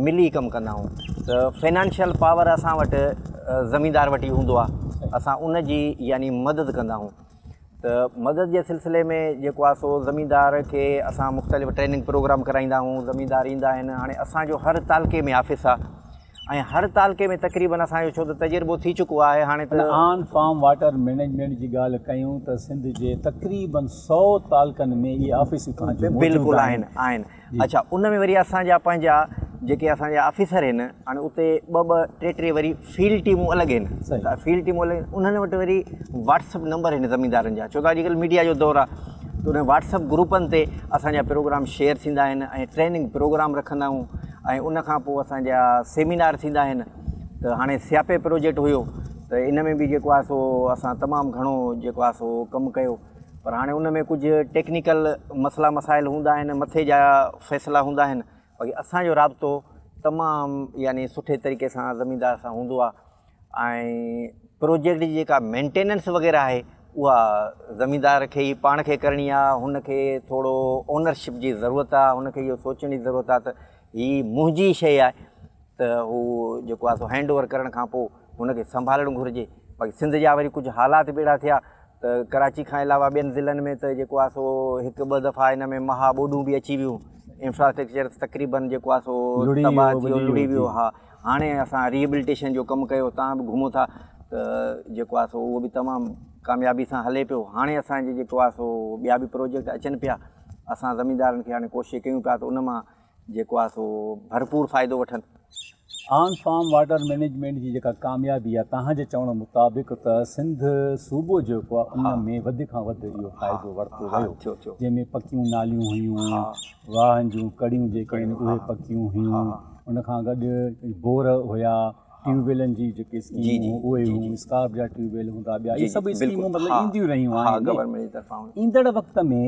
ملي ڪم ڪندا آهيون ته فنانشل پاور اسان وٽ زميندار وٽ ئي هوندو آهي اسان ان جي يعني مدد ڪندا آهيون ته مدد جي سلسلي ۾ جيڪو آهي سو زميندار کي اسان مختلف ٽريننگ پروگرام ڪرائيندا آهيون زميندار ايندا آهن هاڻي اسانجو هر تعلقي ۾ آفيس آهي ۽ هر تعلقي ۾ تقريبن اسان جو ڇو ته تجربو ٿي چڪو آهي هاڻي ته. آن فارم واٽر مئنيجمينٽ جي ڳالهه ڪيون ته سنڌ جي تقريبن سئو تعلقن ۾ اهي آفيسون توهان جون موجود بلڪل آهن آهن اڇا ان ۾ وري اسان جا پنهنجا جيڪي اسان جا آفيسر آهن هاڻي اتي ٻه ٻه ٽي ٽي وري فيلڊ ٽيمون الڳ آهن ته فيلڊ ٽيمون الڳ آهن انهن وٽ وري واٽس اپ نمبر آهن زميندارن جا ڇو ته اڄڪلهه ميڊيا جو دور آهي ته ان واٽس اپ گروپن تي اسان جا پروگرام شيئر ٿيندا آهن ۽ ٽريننگ پروگرام رکندا آهيون ۽ ان کان پوء اسان جا سيمينار ٿيندا آهن ته هاڻي سياپي پروجيڪٽ هيو ته ان ۾ به جيڪو آهي سو اسان تمام گهڻو جيڪو آهي سو ڪم ڪيو پر هاڻي ان ۾ ڪجهه ٽيڪنيڪل مسئلا مسائل هوندا آهن مٿي جا فيصلا هوندا آهن باقي اسان جو رابطو تمام يعني سٺي طريقي سان زميندار سان هوندو آهي ۽ پروجيڪٽ جي جيڪا مينٽيننس وغيره آهي اها زميندار کي ئي پاڻ کي ڪرڻي آهي هن کي ٿورو اونرشپ جي ضرورت آهي هن کي اهو سوچڻ جي ضرورت آهي ته هي منهنجي شيء آهي ته هو جيڪو آهي سو هينڊ اوور ڪرڻ کان پوء هن کي سنڀالڻ گهرجي باقي سنڌ جا وري ڪجهه حالات به اهڙا ٿيا ته ڪراچي کان علاوه ٻين ضلعن ۾ ته جيڪو آهي سو هڪ ٻه دفعا هن ۾ مها ٻوڏون به اچي ويون انفراسٽرڪچر تقريبن جيڪو آهي سو تباهه ٿي ويو لڙهي ويو ها هاڻي اسان ريهبلٽيشن جو ڪم ڪيو تان به گهمو ٿا ته جيڪو آهي سو اهو به تمام ڪاميابي سان هلي پيو هاڻي اسان جي جيڪو آهي سو ٻيا به پروجيڪٽ اچن پيا اسان زميندارن کي هاڻي ڪوشش ڪيون پيا ته ان مان جيڪو آهي سو ڀرپور فائدو وٺن. آن فارم واٽر مئنيجمينٽ جي جيڪا ڪاميابي آهي تهان جي چوڻ مطابق ته سنڌ صوبو جيڪو آهي ان ۾ وڌ کان وڌ اهو فائدو ورتو ويو جنهن ۾ پڪيون ناليون هيون واهن جون ڪڙيون جيڪي آهن اهي پڪيون هيون ان کان گڏ بور هيا ٽيوب ويلن جي جيڪي اسڪيمون اهي هيون اسڪارپ جا ٽيوب ويل هوندا ٻيا اهي سڀ اسڪيمون مطلب اينديون رهيون آهن ايندڙ وقت ۾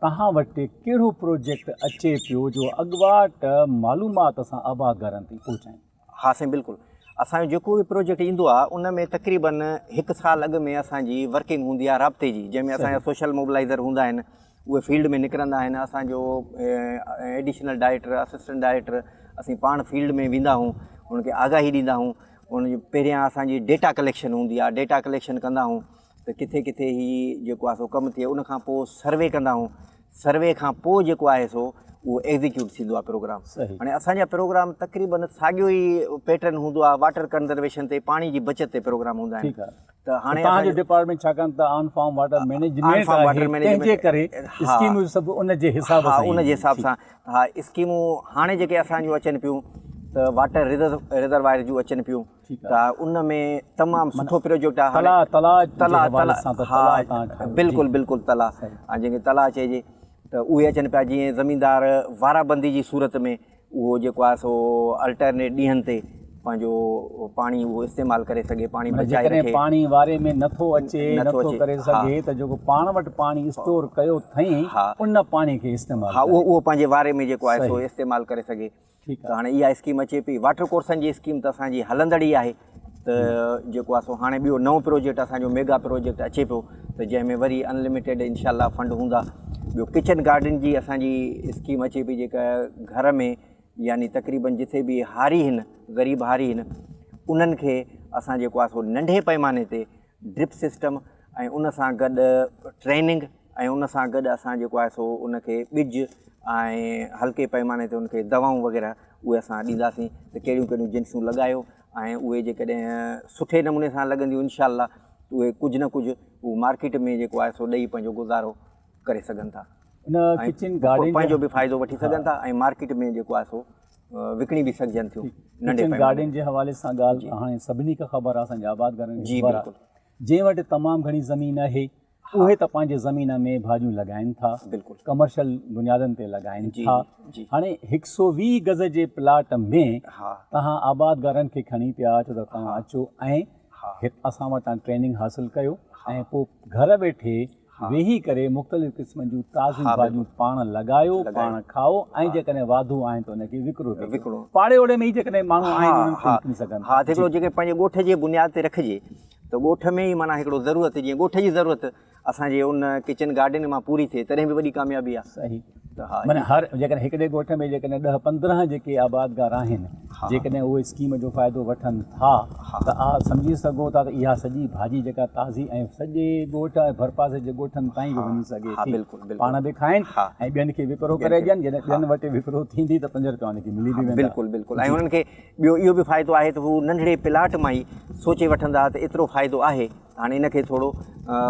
توهان وٽ ڪهڙو پروجيڪٽ اچي پيو جو اڳواٽ معلومات اسان آبادگارن تائين پهچايون. ها سائين بلڪل اسان جو جيڪو به پروجيڪٽ ايندو آهي ان ۾ تقريبن هڪ سال اڳ ۾ اسان جي ورڪنگ هوندي آهي رابطي جي جنهن ۾ اسان جا سوشل موبلائزر هوندا آهن اهي فيلڊ ۾ نڪرندا آهن اسان جو ايڊيشنل ڊائريڪٽر اسسٽنٽ ڊائريڪٽر اسين پاڻ فيلڊ ۾ ويندا آهيون ان کي آگاهي ڏيندا آهيون. ان جي پهريان اسان جي ڊيٽا ڪليڪشن هوندي آهي ڊيٽا ڪليڪشن ڪندا آهيون ته ڪٿي ڪٿي هي جيڪو آهي سو ڪم ٿئي ان کان پوء سروي ڪندا آهيون سروي کان پوء جيڪو آهي سو اهو ايگزيڪيوٽ ٿيندو آهي پروگرام هاڻي اسان جا پروگرام تقريبن ساڳيو ئي پيٽرن هوندو آهي واٽر ڪنزرويشن تي پاڻي جي بچت تي پروگرام هوندا آهن ته هاڻي توهان جو ڊپارٽمينٽ ڇاڪاڻ ته آن فارم واٽر مينيجمينٽ آهي تنهن جي ڪري اسڪيمون سڀ ان جي حساب سان ان جي حساب سان ها اسڪيمون هاڻي جيڪي اسان جون اچن پيون ته واٽر ريزروائر جون اچن پيون ته ان ۾ تمام سٺو پروجيڪٽ آهي تلاء تلاء تلاء تلاء ها بلڪل بلڪل تلاء جنهن کي تلاء چئجي ته اهي اچن پيا جيئن زميندار وارابندي جي صورت ۾ اهو جيڪو آهي سو الٽرنيٽ ڏينهن تي پنهنجو پاڻي اهو استعمال ڪري سگهي پاڻي بچائي رکي. جيڪڏهن پاڻي واري ۾ نٿو اچي نٿو ڪري سگهي ته جيڪو پاڻ وٽ پاڻي اسٽور ڪيو اٿئين ان پاڻي کي استعمال ها اهو اهو پنهنجي واري ۾ جيڪو آهي سو استعمال ڪري سگهي ته هاڻي اها اسڪيم اچي پئي واٽر ڪورسن جي اسڪيم ته اسان جي هلندڙ ئي آهي ته جيڪو آهي سو هاڻي ٻيو نئون پروجيڪٽ اسان جو ميگا پروجيڪٽ اچي پيو ته جنهن ۾ وري انلميٽيڊ انشاء الله فنڊ هوندا ٻيو ڪچن گارڊن جي اسان جي اسڪيم اچي پئي جيڪا گهر ۾ يعني تقريبن جٿي به هاري هن غريب هاري هن انهن کي اسان جيڪو آهي سو ننڍي پيماني تي ڊرپ سسٽم ۽ ان سان گڏ ٽريننگ ۽ ان سان گڏ اسان جيڪو آهي سو ان کي ٻج ۽ هلڪي پيماني تي ان کي دوائون وغيره اهي اسان ڏينداسين ته ڪهڙيون ڪهڙيون جنسون لڳايو ۽ اهي جيڪڏهن سٺي نموني سان لڳنديون انشاء الله اهي ڪجهه نه ڪجهه هو مارڪيٽ ۾ جيڪو آهي سو ڏئي پنهنجو گذارو ڪري سگهن ٿا ان ڪچن گارڊن پنهنجو به فائدو وٺي سگهن ٿا ۽ مارڪيٽ ۾ جيڪو آهي سو وڪڻي به سگهجن ٿيون. ننڍي ڪچن گارڊن جي حوالي سان ڳالهه هاڻي سڀني کي خبر آهي اسان جي آبادگارن کي خبر آهي جنهن وٽ تمام گهڻي زمين آهي اهي ته پنهنجي زمين ۾ ڀاڄيون لڳائن ٿا ڪمرشل بنيادن تي لڳائن ٿا هاڻي هڪ سو 20 گز جي پلاٽ ۾ توهان آبادگارن کي کڻي پيا اچو ته توهان اچو ۽ اسان وٽان ٽريننگ حاصل ڪيو ۽ پوء گهر ويٺي ويهي ڪري مختلف قسمن جون تازيون ڀاڄيون پاڻ لڳايو، پاڻ کائو ۽ جيڪڏهن واڌو آهن ته ان کي وڪرو به ڪيو. پاڙي اوڙي ۾ ئي جيڪڏهن ماڻهو آهن انهن کي وڪڻي سگهن ٿا. ها هڪڙو جيڪي پنهنجي ڳوٺ جي بنياد تي رکجي ته ڳوٺ ۾ ئي معنيٰ هڪڙو ضرورت جيئن ڳوٺ جي ضرورت اسان جي ان ڪچن گارڊن مان پوري ٿئي تڏهن به وڏي ڪاميابي آهي. صحيح معنيٰ هر جيڪڏهن هڪڙي ڳوٺ ۾ جيڪڏهن ڏهه 15 جيڪي آبادگار آهن جيڪڏهن اهي اسڪيم جو فائدو وٺن ٿا ته آ سمجهي سگهو ٿا ته اها سڄي ڀاڄي جيڪا تازي ۽ سڄي ڳوٺ ۽ ڀرپاسي جي ڳوٺن تائين به وڃي سگهي ٿي پاڻ به کائن ۽ ٻين کي وڪرو ڪري ڏين جڏهن ٻين وٽ وڪرو ٿيندي ته 5 روپيا انهن کي ملي به ويندا. بلڪل بلڪل ۽ انهن کي ٻيو اهو به فائدو آهي ته هو ننڍڙي پلاٽ مان ئي سوچي وٺندا ته ايترو فائدو آهي هاڻي ان کي ٿورو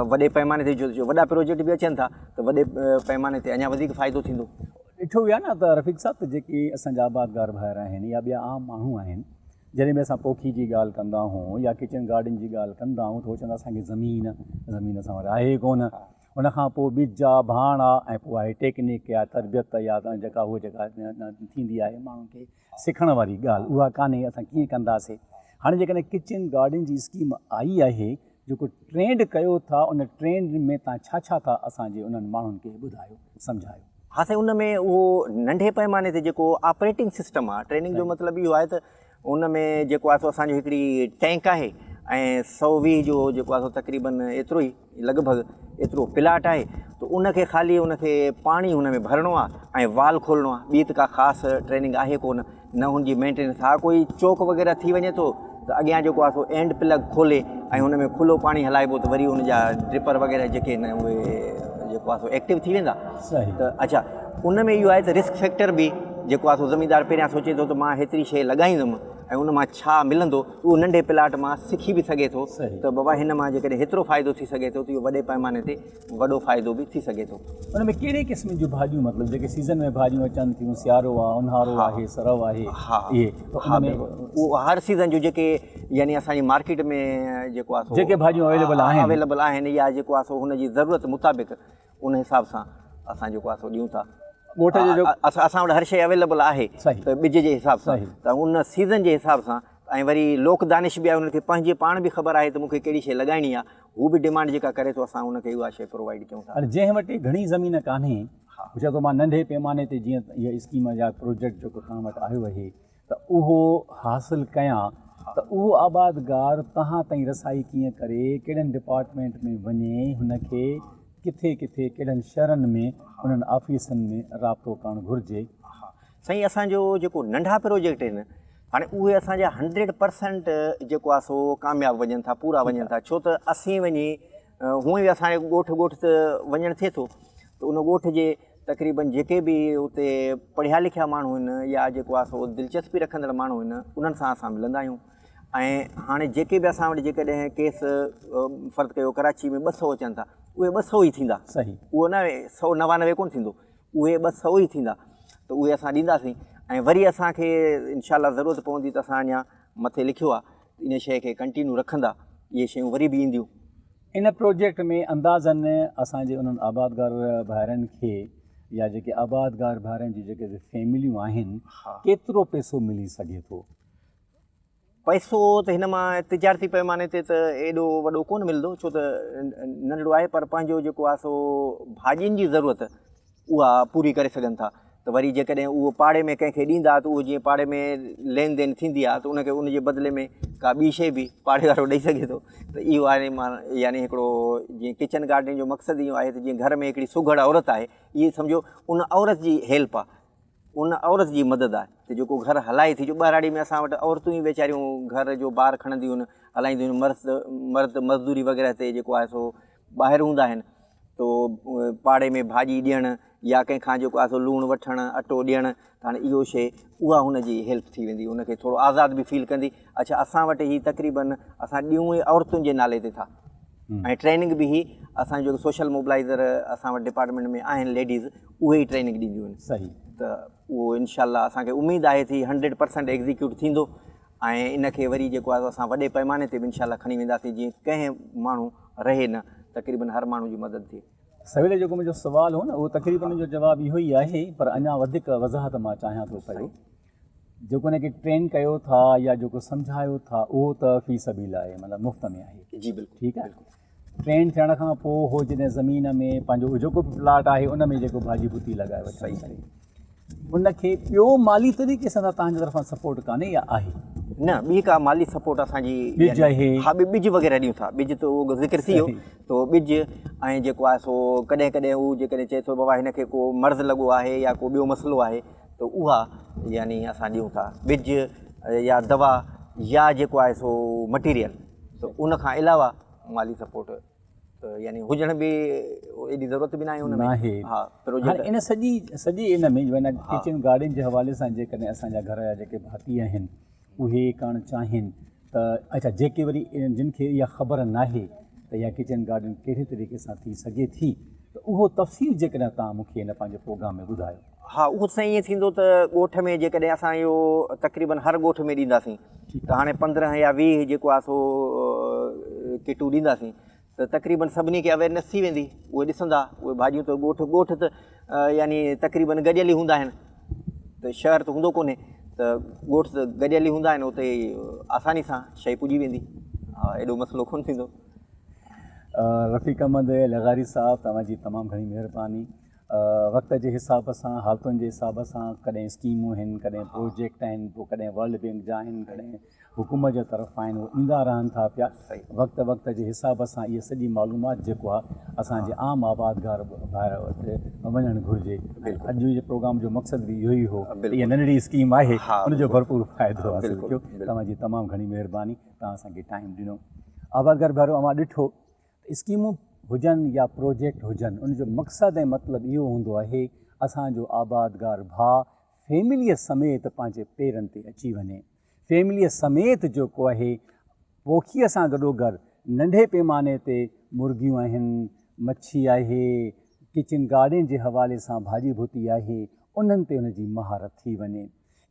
وڏي پئماني تي جو وڏا پروجيڪٽ به اچن ٿا ته وڏي پئماني تي اڃا وڌيڪ فائدو ٿيندو. ڏٺو ويو آهي نه ته رفيق صاحب ته جيڪي اسان جا آبادگار ڀائر آهن يا ٻيا عام ماڻهو آهن جڏهن به اسان پوکي جي ڳالهه ڪندا آهيون يا ڪچن گارڊن جي ڳالهه ڪندا آهيون ته هو چوندا اسان کي زمين زمين اسان وٽ آهي ڪونه ان کان پوء ٻج آ ڀاڻ آ ۽ پوء آهي ٽيڪنيڪ يا تربيت يا جيڪا هو جيڪا ٿيندي آهي ماڻهن کي سکڻ واري ڳالهه اها ڪانهي اسان ڪيئن ڪنداسي هاڻي جيڪڏهن ڪچن گارڊن جي اسڪيم آئي آهي جيڪو ٽرينڊ ڪيو ٿا ان ٽرينڊ ۾ تان ڇا ڇا ٿا اسان جي انهن ماڻهن کي ٻڌايو سمجهايو. ها سائين ان ۾ اهو ننڍي پئماني تي جيڪو آپريٽنگ سسٽم آهي ٽريننگ جو مطلب اهو آهي ته ان ۾ جيڪو آهي سو اسان جو هڪڙي ٽينڪ آهي ۽ 120 جو جيڪو آهي سو تقريبن ايترو ئي لڳ ڀڳ ايترو پلاٽ آهي ته ان کي خالي ان کي پاڻي ان ۾ ڀرڻو آهي ۽ وال کولڻو آهي ٻي ته ڪا خاص ٽريننگ آهي ڪونه نه هن جي مينٽيننس ها ڪوئي چوڪ وغيره ٿي وڃي ٿو ته اڳيان جيڪو آهي سو اينڊ پلگ کولي ۽ هن ۾ کلو پاڻي هلائبو ته وري ان جا ڊرپر وغيره جيڪي آهن اهي جيڪو آهي سو ايڪٽو ٿي ويندا ته اڇا ان ۾ اهو آهي ته رسڪ فيڪٽر به جيڪو آهي سو زميندار پهريان سوچي ٿو ته مان هيتري شيء لڳائيندم ۽ ان مان ڇا ملندو اهو ننڍي پلاٽ مان سکي به سگهي ٿو ته بابا هن مان جيڪڏهن هيترو فائدو ٿي سگهي ٿو ته اهو وڏي پئماني تي وڏو فائدو به ٿي سگهي ٿو. ان ۾ ڪهڙي قسم جون ڀاڄيون مطلب جيڪي سيزن ۾ ڀاڄيون اچن ٿيون سيارو آ اونهارو آهي سرء آهي اهي ته ان ۾ اهو هر سيزن جون جيڪي يعني اسان جي مارڪيٽ ۾ جيڪو آ سو جيڪي ڀاڄيون اويليبل آهن اويليبل آهن يا جيڪو آ سو هن جي ضرورت مطابق ان حساب سان اسان جيڪو آ سو ڏيون ٿا ڳوٺ جو جو اسان وٽ هر شيء اويليبل آهي ته ٻج جي حساب سان ته ان سيزن جي حساب سان ۽ وري لوڪ دانش به آهي انهن کي پنهنجي پاڻ به خبر آهي ته مون کي ڪهڙي شيء لڳائڻي آهي هو به ڊمانڊ جيڪا ڪري ٿو اسان ان کي اها شيء پرووائيڊ ڪيون ٿا. پر جنهن وٽ گهڻي زمين ڪانهي هو چئي ٿو مان ننڍي پيماني تي جيئن اها اسڪيم يا پروجيڪٽ جيڪو توهان وٽ آيو اهي ته اهو حاصل ڪيان ته اهو آبادگار توهان تائين رسائي ڪيئن ڪري ڪهڙن ڊپارٽمينٽ ۾ وڃي هن کي ڪٿي ڪٿي ڪهڙن شهرن ۾ انهن آفيسن ۾ رابطو ڪرڻ گهرجي. سائين اسان جو جيڪو ننڍا پروجيڪٽ آهن هاڻي اهي اسان جا هنڊريڊ پرسنٽ جيڪو آهي سو ڪامياب وڃن ٿا پورا وڃن ٿا ڇو ته اسين وڃي هونئن به اسان جو ڳوٺ ڳوٺ ته وڃڻ ٿئي ٿو ته ان ڳوٺ جي تقريبن جيڪي به اتي پڙهيا لکيا ماڻهو آهن يا جيڪو آهي سو دلچسپي رکندڙ ماڻهو آهن انهن سان اسان ملندا آهيون ۽ هاڻي جيڪي به اسان وٽ جيڪڏهن ڪيس فرض ڪيو ڪراچي ۾ 200 اچن ٿا اهي 200 ئي ٿيندا صحيح اهو نه 199 ڪونه ٿيندو اهي 200 ئي ٿيندا ته اهي اسان ڏينداسين ۽ وري اسان کي انشاء الله ضرورت پوندي ته اسان اڃا مٿي لکيو آهي ان شيء کي ڪنٽينيو رکندا اهي شيون وري به اينديون. ان پروجيڪٽ ۾ اندازن اسان جي انهن آبادگار ڀائرن کي يا جيڪي آبادگار ڀائرن جون جيڪي فيمليون آهن ڪيترو پئسو ملي سگهي ٿو؟ پئسو ته هن مان تجارتي پئماني تي ته ايڏو وڏو ڪونه ملندو ڇو ته ننڍڙو آهي پر پنهنجو جيڪو آهي سو ڀاڄين جي ضرورت اها پوري ڪري سگهن ٿا ته وري جيڪڏهن اهو پاڙي ۾ ڪنهن کي ڏيندا ته اهو جيئن پاڙي ۾ لين دين ٿيندي آهي ته ان کي ان جي بدلي ۾ ڪا ٻي شيء به پاڙي وارو ڏئي سگهي ٿو ته اهو آهي مان يعني هڪڙو جيئن ڪچن گارڊن جو مقصد اهو آهي ته جيئن گهر ۾ هڪڙي سگهڙ عورت آهي اهي سمجهو ان عورت جي هيلپ آهي ان عورت جي مدد آهي ته جيڪو گهر هلائي ٿي جو ٻهراڙي ۾ اسان وٽ عورتون ئي ويچاريون گهر جو بار کڻنديون آهن هلائينديون آهن مرد مرد مزدوري وغيره تي جيڪو آهي سو ٻاهر هوندا آهن تو پاڙي ۾ ڀاڄي ڏيڻ يا ڪنهن کان جيڪو آهي سو لوڻ وٺڻ اٽو ڏيڻ ته هاڻي اهو شيء اها هن جي هيلپ ٿي ويندي ان کي ٿورو آزاد به فيل ڪندي اڇا اسان وٽ هي تقريبن اسان ڏيون ئي عورتن جي نالي تي ٿا ۽ ٽريننگ به هي اسان جو سوشل موبلائزر اسان وٽ ڊپارٽمينٽ ۾ آهن ليڊيز اهي ئي ٽريننگ ڏينديون آهن صحيح ته اهو انشاء الله اسان کي اميد آهي ٿي هنڊريڊ پرسنٽ ايگزيڪيوٽ ٿيندو ۽ ان کي وري جيڪو آهي اسان وڏي پئماني تي به انشاء الله کڻي وينداسين جيئن ڪنهن ماڻهو رهي نه تقريبن هر ماڻهو جي مدد ٿئي. سويل جيڪو منهنجو سوال هو نه اهو تقريبن ان جو جواب اهو ئي آهي پر اڃا وڌيڪ وضاحت مان چاهيان ٿو پيو جيڪو ان کي ٽرين ڪيو ٿا يا جيڪو سمجهايو ٿا اهو ته في سبيل آهي مطلب مفت ۾ آهي جي بلڪل ٺيڪ آهي ٽرين ٿيڻ کان پوء هو جڏهن زمين ۾ پنهنجو جيڪو به پلاٽ آهي ان ۾ جيڪو ڀاڄي ڀتي لڳائي وٺي صحيح ان کي ٻيو مالي طريقي سان توهان جي طرفان سپورٽ ڪانهي يا آهي؟ نه ٻي ڪا مالي سپورٽ اسان جي ٻج آهي ها ٻج وغيره ڏيون ٿا ٻج ته اهو ذڪر ٿي ويو تو ٻج ۽ جيڪو آهي سو ڪڏهن ڪڏهن هو جيڪڏهن چئي ٿو بابا هن کي ڪو مرض لڳو آهي يا ڪو ٻيو مسئلو آهي ته اها يعني اسان ڏيون ٿا ٻج يا دوا يا جيڪو آهي سو مٽيريل ته ان کان علاوه مالي سپورٽ ته يعني هجڻ به ايڏي ضرورت به ناهي ان ۾ ناهي ها پروجيڪٽ هاڻي ان سڄي سڄي ان ۾ معنيٰ ڪچن گارڊن جي حوالي سان جيڪڏهن اسان جا گهر جا جيڪي ڀاتي آهن اهي ڪرڻ چاهين ته اڇا جيڪي وري جن کي اها خبر ناهي ته اها ڪچن گارڊن ڪهڙي طريقي سان ٿي سگهي ٿي ته اهو تفصيل جيڪڏهن توهان مون کي هن پنهنجي پروگرام ۾ ٻڌايو. ها اهو سائين ائين ٿيندو ته ڳوٺ ۾ جيڪڏهن اسان اهو تقريبن هر ڳوٺ ۾ ڏينداسين ته هاڻي 15 يا 20 جيڪو آهي سو ڪٽون ڏينداسين ته تقريبن سڀني کي اويرنيس ٿي ويندي اهي ڏسندا اهي ڀاڄيون ته ڳوٺ ڳوٺ ته يعني تقريبن گڏيل ئي هوندا آهن ته شهر ته هوندو ڪونهي ته ڳوٺ ته گڏيل ئي هوندا آهن اتي آساني سان شيء پڄي ويندي ها ايڏو مسئلو ڪونه ٿيندو. رفيق احمد لغاري صاحب توهان جي تمام گهڻي مهرباني وقت جي حساب سان حالتن جي حساب سان ڪڏهن اسڪيمون آهن ڪڏهن پروجيڪٽ آهن پوء ڪڏهن ورلڊ بينڪ جا آهن ڪڏهن حڪومت جي طرف آهن اهي ايندا رهن ٿا پيا وقت وقت جي حساب سان اها سڄي معلومات جيڪو آهي اسان جي عام آبادگار ڀائر وٽ وڃڻ گهرجي اڄ جي پروگرام جو مقصد به اهو ئي هو ته اها ننڍڙي اسڪيم آهي ان جو ڀرپور فائدو حاصل ڪيو توهان جي تمام گهڻي مهرباني توهان اسان کي ٽائيم ڏنو آبادگار ڀائرو اوهان ڏٺو ته اسڪيمون هجن يا پروجيڪٽ هجن ان جو مقصد ۽ مطلب اهو هوندو آهي اسان جو آبادگار ڀاء فيمليء سميت پنهنجي پيرن تي اچي وڃي فيمليء سميت جيڪو آهي پوکيء سان گڏوگڏ ننڍي پيماني تي مرغيون آهن مڇي آهي ڪچن گارڊن جي حوالي سان ڀاڄي ڀتي آهي انهن تي ان جي مهارت ٿي وڃي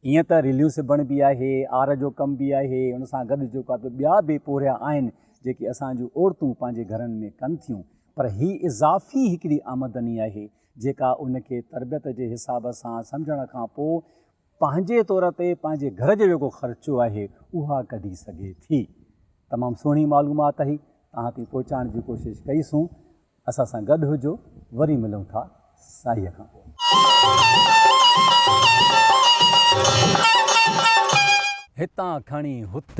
ائين ته ريليون سبڻ به آهي، آر جو ڪم به آهي، ان سان گڏ جيڪو آهي ٻيا به پورهيا آهن جيڪي اسان جون عورتون پنهنجي گهرن ۾ ڪن ٿيون پر هي اضافي هڪڙي آمدني آهي جيڪا ان کي تربيت جي حساب سان سمجهڻ کان پوء پنهنجي طور تي پنهنجي گهر جو جيڪو خرچو آهي اها ڪڍي سگهي ٿي. تمام سهڻي معلومات آهي توهان تائين پهچائڻ جي ڪوشش ڪئي سون. اسان سان گڏ هجو وري ملون ٿا ساهيء کان پوء. هتان کڻي هت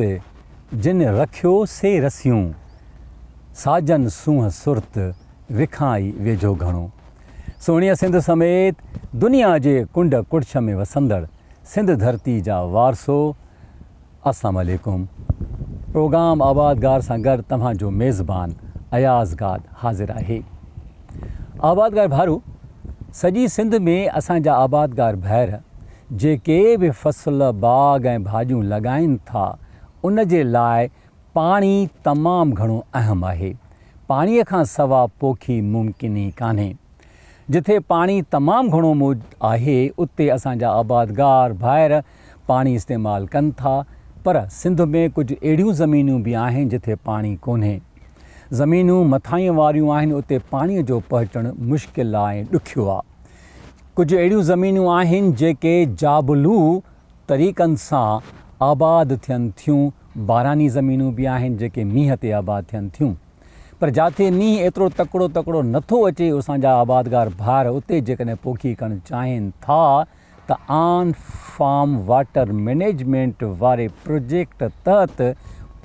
جن رکيو سي رسيون، ساجن سونهن سرت وکان ئي ويجهو گهڻو. سهڻيء سنڌ سميت دنيا جي ڪنڊ ڪڙڇ ۾ وسندڙ سنڌ ڌرتي جا وارثو! اسلام عليڪم پروگرام آبادگار سان گڏ توهان جو ميزبان اياز گاد حاضر آهي. آبادگار ڀائرو سڄي سنڌ ۾ اسان جا آبادگار ڀائر جيڪي به فصل باغ ۽ ڀاڄيون لڳائين ٿا ان جي لاء پاڻي تمام گهڻو اهم آهي. پاڻي کان سوا پوکي ممڪن ئي ڪانهي. جٿي پاڻي تمام گهڻو موجود آهي اتي اسان جا آبادگار ڀائر پاڻي استعمال ڪن ٿا پر سنڌ ۾ ڪجهه اهڙيون زمينون به آهن جٿي پاڻي ڪونهي. زمينون مٿانهين واريون آهن اتي پاڻي جو پهچڻ مشڪل آ ۽ ڏکيو آ. ڪجهه اهڙيون زمينون آهن جيڪي جابلو طريقن سان آباد ٿين ٿيون باراني زمينون به آهن جيڪي مينهن تي آباد ٿين ٿيون. پر جاٿي مينهن ايترو تڪڙو تڪڙو نٿو اچي اسان جا آبادگار ڀائر اتي جيڪڏهن پوکي ڪرڻ چاهين ٿا ته آن فارم واٽر مئنيجمينٽ واري پروجيڪٽ تحت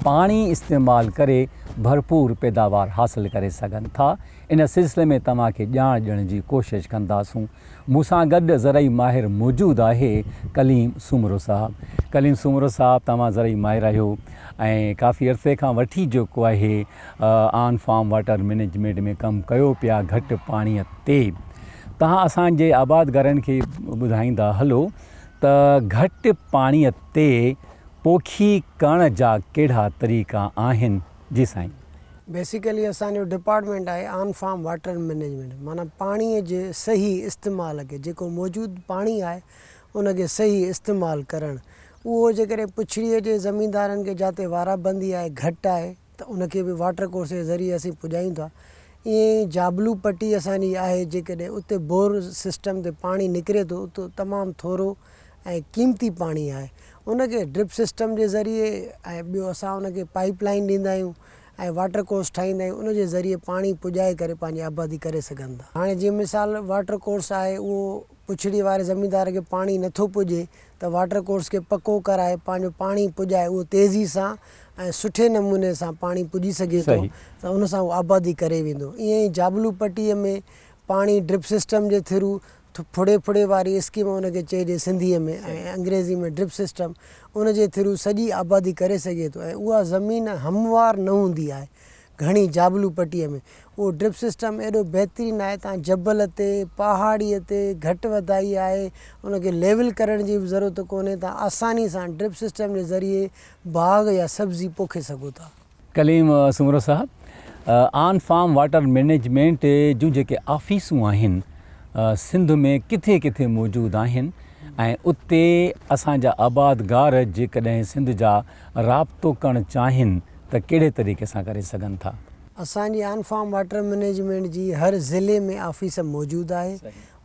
پاڻي استعمال ڪري ڀرپور پيداوار حاصل ڪري سگهن ٿا ان سلسلي ۾ توهان کي ڄاڻ ڏيڻ جي ڪوشش ڪنداسون مون سان گڏ زرعي ماهر موجود آهي ڪليم سومرو صاحب. ڪليم سومرو صاحب توهان زرعي ماهر آهيو ۽ ڪافي عرصي کان وٺي جيڪو آهي آن فارم واٽر مئنيجمينٽ ۾ ڪم ڪيو پيا گهٽ پاڻي تي توهان اسان جي آبادگارن کي ٻڌائيندا هلو ته گهٽ پاڻي تي پوکي ڪرڻ جا ڪهڙا طريقا آهن جي سائين. بيسيڪلي اسان جو ڊپارٽمينٽ آهي آن فارم واٽر مئنيجمينٽ معنيٰ پاڻي جي صحيح استعمال کي جيڪو موجود پاڻي آهي ان کي صحيح استعمال ڪرڻ اهو جيڪڏهن پڇڙيء جي زميندارن کي جاتي وارا بندي آهي گهٽ آهي ته ان کي به واٽر ڪورس جي ذريعي اسين پڄايون ٿا ائين ئي جابلو پٽي اسان جي آهي جيڪڏهن اتي بور سسٽم تي پاڻي نڪري ٿو اتي تمام ٿورو ۽ قيمتي پاڻي آهي ان کي ڊرپ سسٽم جي ذريعي ۽ ٻيو اسان ان کي پائيپ لائين ڏيندا آهيون ۽ واٽر ڪورس ٺاهيندا آهيون ان جي ذريعي پاڻي پڄائي ڪري پنهنجي آبادي ڪري سگهن ٿا. هاڻي جيئن مثال واٽر ڪورس آهي اهو پڇڙي واري زميندار کي پاڻي نٿو پڄي ته واٽر ڪورس کي پڪو ڪرائي پنهنجو پاڻي پڄائي اهو تيزي سان ۽ سٺي نموني سان پاڻي پڄي سگهي ٿو ته ان سان اهو آبادي ڪري ويندو ائين ئي جابلو پٽي ۾ پاڻي ڊرپ سسٽم جي ٿرو ڦڙي ڦڙي واري اسڪيم ان کي چئجي سنڌيء ۾ ۽ انگريزي ۾ ڊرپ سسٽم ان جي ٿرو سڄي آبادي ڪري سگهي ٿو ۽ اها زمين هموار نه هوندي آهي گهڻي جابلو پٽيء ۾ اهو ڊرپ سسٽم ايڏو بهترين آهي تان جبل تي پهاڙيء تي گهٽ وڌائي آهي ان کي ليول ڪرڻ جي به ضرورت ڪونهي تان آساني سان ڊرپ سسٽم جي ذريعي باغ يا سبزي پوکي سگهو ٿا. ڪليم سومرو صاحب آن فارم واٽر مئنيجمينٽ جون جيڪي آفيسون آهن سنڌ ۾ ڪٿي ڪٿي موجود آهن ۽ اتي اسان جا آبادگار جيڪڏهن سنڌ جا رابطو ڪرڻ چاهين ته ڪهڙي طريقي سان ڪري سگهن ٿا؟ اسان جي آن فارم واٽر مئنيجمينٽ جي هر ضلعي ۾ آفيس موجود آهي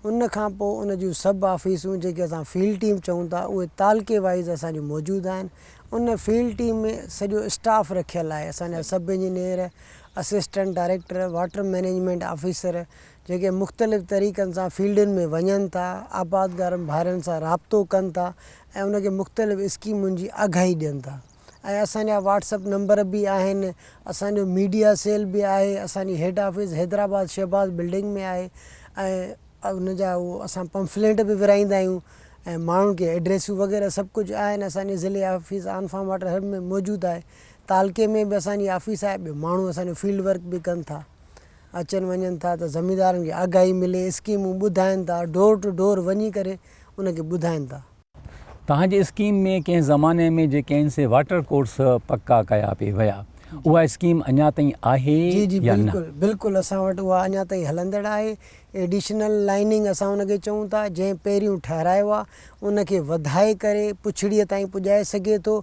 ان کان پوء ان جون سب آفيسون جيڪي اسان فيلڊ ٽيم چئون ٿا اهي تعلقي وائيز اسان جون موجود آهن ان فيلڊ ٽيم ۾ سڄو اسٽاف رکيل آهي اسان جا sub engineer, assistant director, water management officer جيڪي مختلف طريقن سان فيلڊن ۾ وڃن ٿا آبادگارن ڀائرن سان رابطو ڪن ٿا ۽ ان کي مختلف اسڪيمن جي آگاهي ڏين ٿا ۽ اسان جا واٽس اپ نمبر به آهن اسان جو ميڊيا سيل به آهي اسان جي head office Hyderabad Shahbaz building ۾ آهي ۽ ان جا اهو اسان پمفليٽ به ورهائيندا آهيون ۽ ماڻهن کي ايڊريسون وغيره سڀ ڪجهه آهن اسان جي ضلعي آفيس آن فارم واٽر هب ۾ موجود آهي تعلقي ۾ به اسان جي آفيس آهي ٻيو ماڻهو اسان جو فيلڊ ورڪ به ڪن ٿا اچن وڃن ٿا ته زميندارن کي آگاهي ملي اسڪيمون ٻڌائن ٿا ڊور ٽو ڊور وڃي ڪري ان کي ٻڌائن ٿا. توهان جي اسڪيم ۾ ڪنهن زماني ۾ جيڪي آهن سي واٽر ڪورس پڪا ڪيا پئي ويا اها اسڪيم اڃا تائين آهي جي جي يا نه؟ بلڪل بلڪل اسان وٽ اها اڃا تائين هلندڙ آهي ايڊيشنل لائننگ اسان ان کي چئون ٿا جنهن پهريون ٺهرايو آهي ان کي وڌائي ڪري پڇڙيء تائين پڄائي سگهي ٿو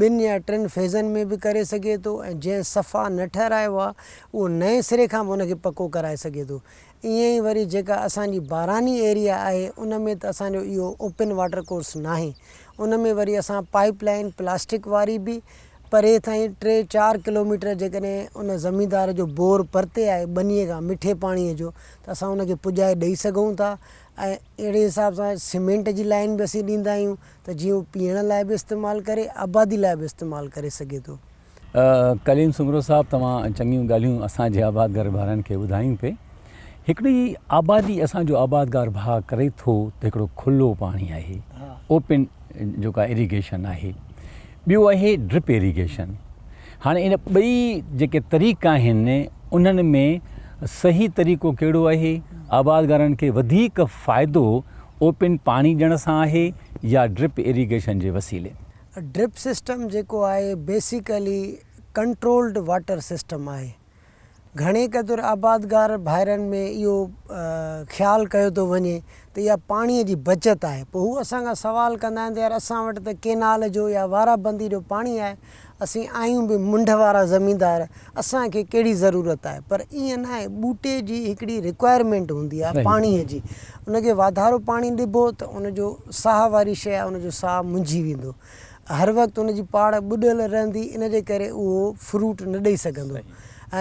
ٻن يا ٽن فيزن ۾ به ڪري سگهي ٿو ۽ جنهن صفا نه ٺهرايو آهي اهو نئين سري کان به ان کي پڪو ڪرائي سگهي ٿو ائين ئي وري جيڪا اسان جي باراني ايريا آهي ان ۾ ته اسان جو اهو اوپن واٽر ڪورس ناهي ان ۾ وري اسان پائيپ لائين پلاسٽڪ واري به پري تائين ٽي چار ڪلوميٽر جيڪڏهن ان زميندار جو بور پرتي آهي ٻنيء کان مٺي پاڻيء جو ته اسان ان کي پڄائي ڏئي سگهون ٿا ۽ اهڙي حساب سان سيمينٽ جي لائين به اسين ڏيندا آهيون ته جيئن هو پيئڻ لاء به استعمال ڪري آبادي لاء به استعمال ڪري سگهي ٿو. ڪليم سومرو صاحب توهان چڱيون ڳالهيون اسان جي آبادگار ڀائرن کي ٻڌايون پئي. هڪڙي آبادي اسان جو آبادگار ڀاء ڪري ٿو ته هڪڙو کلو پاڻي آهي اوپن جيڪا اريگيشن آهي. ٻيو آهي ڊرپ ايريگيشن. هاڻي ان ٻئي جيڪي طريقا آهن انهن ۾ صحيح طريقو ڪهڙو آهي، آبادگارن کي وڌيڪ فائدو اوپن پاڻي ڏيڻ سان آهي يا ڊرپ ايريگيشن جي وسيلي؟ ڊرپ سسٽم جيڪو آهي بيسيڪلي ڪنٽرولڊ واٽر سسٽم آهي. گهڻي قدر آبادگار ڀائرن ۾ اهو خيال ڪيو ٿو وڃي ته اها پاڻي جي بچت آهي پوء هو اسان کان سوال ڪندا آهن ته يار اسان وٽ ته ڪينال جو يا وارا بندي جو پاڻي آهي اسين آهيون به منڍ وارا زميندار اسان کي ڪهڙي ضرورت آهي پر ائين ناهي ٻوٽي جي هڪڙي رڪوائرمينٽ هوندي آهي پاڻي جي ان کي واڌارو پاڻي ڏبو ته ان جو ساهه واري شيء آهي ان جو ساهه منجهي ويندو هر وقت ان جي پاڙ ٻڏل رهندي ان جي ڪري اهو فروٽ نه ڏئي سگهندو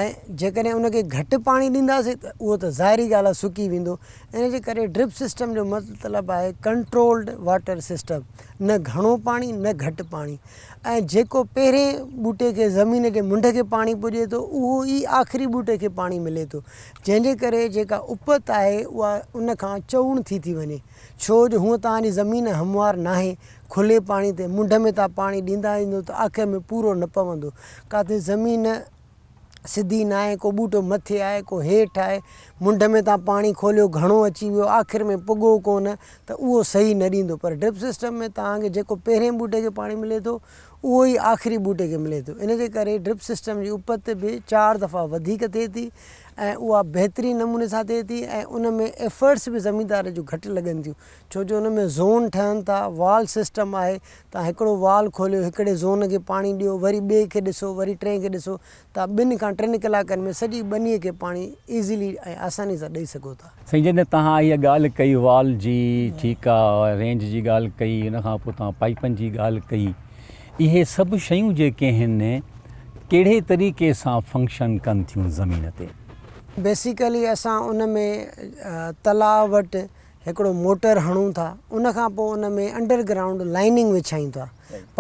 ۽ جيڪڏهن ان کي گهٽ پاڻي ڏينداسين ته اهو ته ظاهري ڳالهه آهي سڪي ويندو ان جي ڪري ڊرپ سسٽم جو مطلب آهي ڪنٽرولڊ واٽر سسٽم نه گهڻو پاڻي نه گهٽ پاڻي ۽ جيڪو پهرين ٻوٽي کي زمين جي منڍ کي پاڻي پڄي ٿو اهو ئي آخري ٻوٽي کي پاڻي ملي ٿو جنهن جي ڪري جيڪا اپت آهي اها ان کان چئوڻ ٿي ٿي وڃي ڇو جو هونء توهان جي زمين هموار ناهي، کلي پاڻي تي منڍ ۾ توهان پاڻي ڏيندا ايندو ته آخر ۾ پورو نه پوندو. ڪاٿي زمين سڌي ناهي، ڪو ٻوٽو مٿي آهي، ڪو هيٺ آهي، منڍ ۾ توهان پاڻي کوليو گهڻو اچي ويو، آخر ۾ پڳو ڪونه ته اهو صحيح نه ڏيندو. پر ڊرپ سسٽم ۾ توهان کي جيڪو پهرين ٻوٽي کي پاڻي ملي ٿو، اهو ئي آخري ٻوٽي کي ملي ٿو. ان جي ڪري ڊرپ سسٽم جي اپت به چار دفعا وڌيڪ ٿئي ٿي ۽ اها بهترين نموني سان ٿئي ٿي ۽ ان ۾ ايفرٽس به زميندار جون گهٽ لڳن ٿيون ڇو جو ان ۾ زون ٺهن ٿا وال سسٽم آهي تان هڪڙو وال کوليو هڪڙي زون کي پاڻي ڏيو وري ٻئي کي ڏسو وري ٽئين کي ڏسو تان ٻن کان ٽن ڪلاڪن ۾ سڄي ٻني کي پاڻي ايزلي ۽ آساني سان ڏئي سگهو ٿا. سائين جڏهن توهان اها ڳالهه ڪئي وال جي ٺيڪ آ رينج جي ڳالهه ڪئي ان کان پوء توهان پائيپن جي ڳالهه ڪئي اهي سڀ شيون جيڪي آهن ڪهڙي طريقي سان فنڪشن ڪن ٿيون زمين تي؟ بيسيڪلي اسان ان ۾ تلاء وٽ هڪڙو موٽر هڻون ٿا ان کان پوء ان ۾ انڊر گرائونڊ لائننگ وڇايون ٿا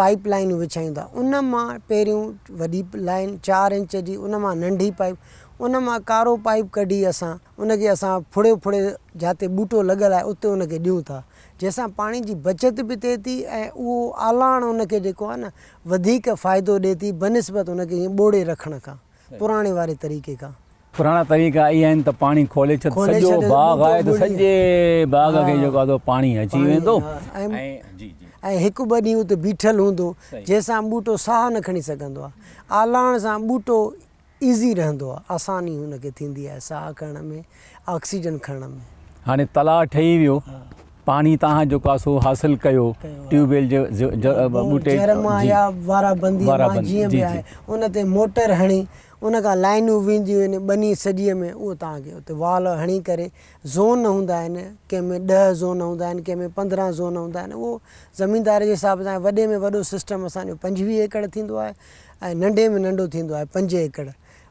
پائيپ لائنون وڇايون ٿا ان مان پهريون وڏي لائن چار انچ جي ان مان ننڍي پائيپ ان مان ڪارو پائيپ ڪڍي اسان ان کي اسان ڦڙي ڦڙي جاتي ٻوٽو لڳل آهي اتي ان کي ڏيون ٿا جنهن سان پاڻي جي بچت به ٿئي ٿي ۽ اهو آلاڻ ان کي جيڪو آهي نه وڌيڪ فائدو ڏئي ٿي بنسبت ان کي ائين ٻوڙي رکڻ کان پراڻي واري طريقي کان. پراڻا طريقا اهي آهن ته پاڻي کولي ڇڏ کولي سڄو ڇڏ باغ ٻوٽو آهي ته ٻوڙي سڄي باغ کي ها جيڪو آهي سو پاڻي اچي پاڻي ويندو ها ۽ ۽ جي جي. ۽ هڪ ٻه ڏينهن اتي بيٺل هوندو صحيح. جنهن سان ٻوٽو ساهه نه کڻي سگهندو آهي آلاڻ سان ٻوٽو ايزي رهندو آهي آساني هن کي ٿيندي آهي ساهه کڻڻ ۾ آڪسيجن کڻڻ ۾. هاڻي تلاء ٺهي ويو پاڻي تهان جيڪو آهي سو حاصل ڪيو ٽيوب ويل جي ٻوٽي جر مان جي يا وارا بندي وارا مان بندي جيئن جي به جي آهي ان تي موٽر هڻي ان کان لائنون وينديون آهن ٻني سڄيء ۾ اهو توهان کي اتي وال هڻي ڪري زون هوندا آهن ڪنهن ۾ ڏهه زون هوندا آهن ڪنهن ۾ 15 زون هوندا آهن اهو زميندار جي حساب سان وڏي ۾ وڏو سسٽم اسان جو 25 ايڪڙ ٿيندو آهي ۽ ننڍي ۾ ننڍو ٿيندو آهي پنج ايڪڙ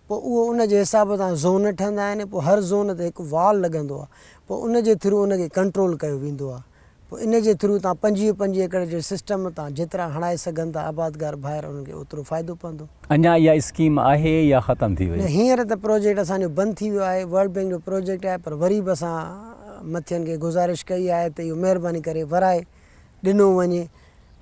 پوء اهو ان جي حساب سان زون ٺهندا آهن پوء هر زون تي هڪ وال لڳندو آهي پوء ان جي ٿرو ان کي ڪنٽرول ڪيو ويندو آهي پوء ان جي ٿرو تان 25 25 ايڪڙ جي سسٽم تان جيترا هڻائي سگهن ٿا آبادگار ڀائر انهن کي اوترو فائدو پوندو. اڃا اها اسڪيم آهي يا ختم ٿي نه وئي؟ هينئر ته پروجيڪٽ اسان جو بند ٿي ويو آهي ورلڊ بينڪ جو پروجيڪٽ آهي پر وري به اسان مٿين کي گذارش ڪئي آهي ته اهو مهرباني ڪري ورائي ڏنو وڃي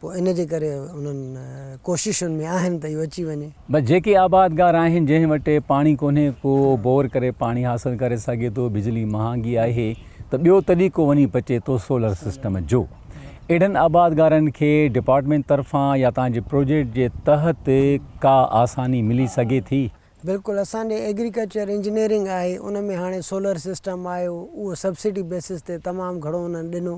پوء ان جي ڪري انهن ڪوششن ۾ آهن ته اهو اچي وڃي. بس جيڪي آبادگار آهن جنهن وٽ پاڻي ڪونهي ڪو بور ڪري پاڻي حاصل ڪري سگهي ٿو بجلي مهانگي آهي ته ٻيو طريقو وڃي بچي ٿو سولر سسٽم جو اهڙن آبادگارن کي ڊپارٽمينٽ طرفان يا توهان جي پروجيڪٽ جي تحت ڪا آساني ملي سگهي ٿي؟ بلڪل اسان جي ايگريڪلچر انجنيئرنگ آهي ان ۾ هاڻي سولر سسٽم آيو اهو سبسڊي بيسس تي تمام گهڻو انهن ڏنو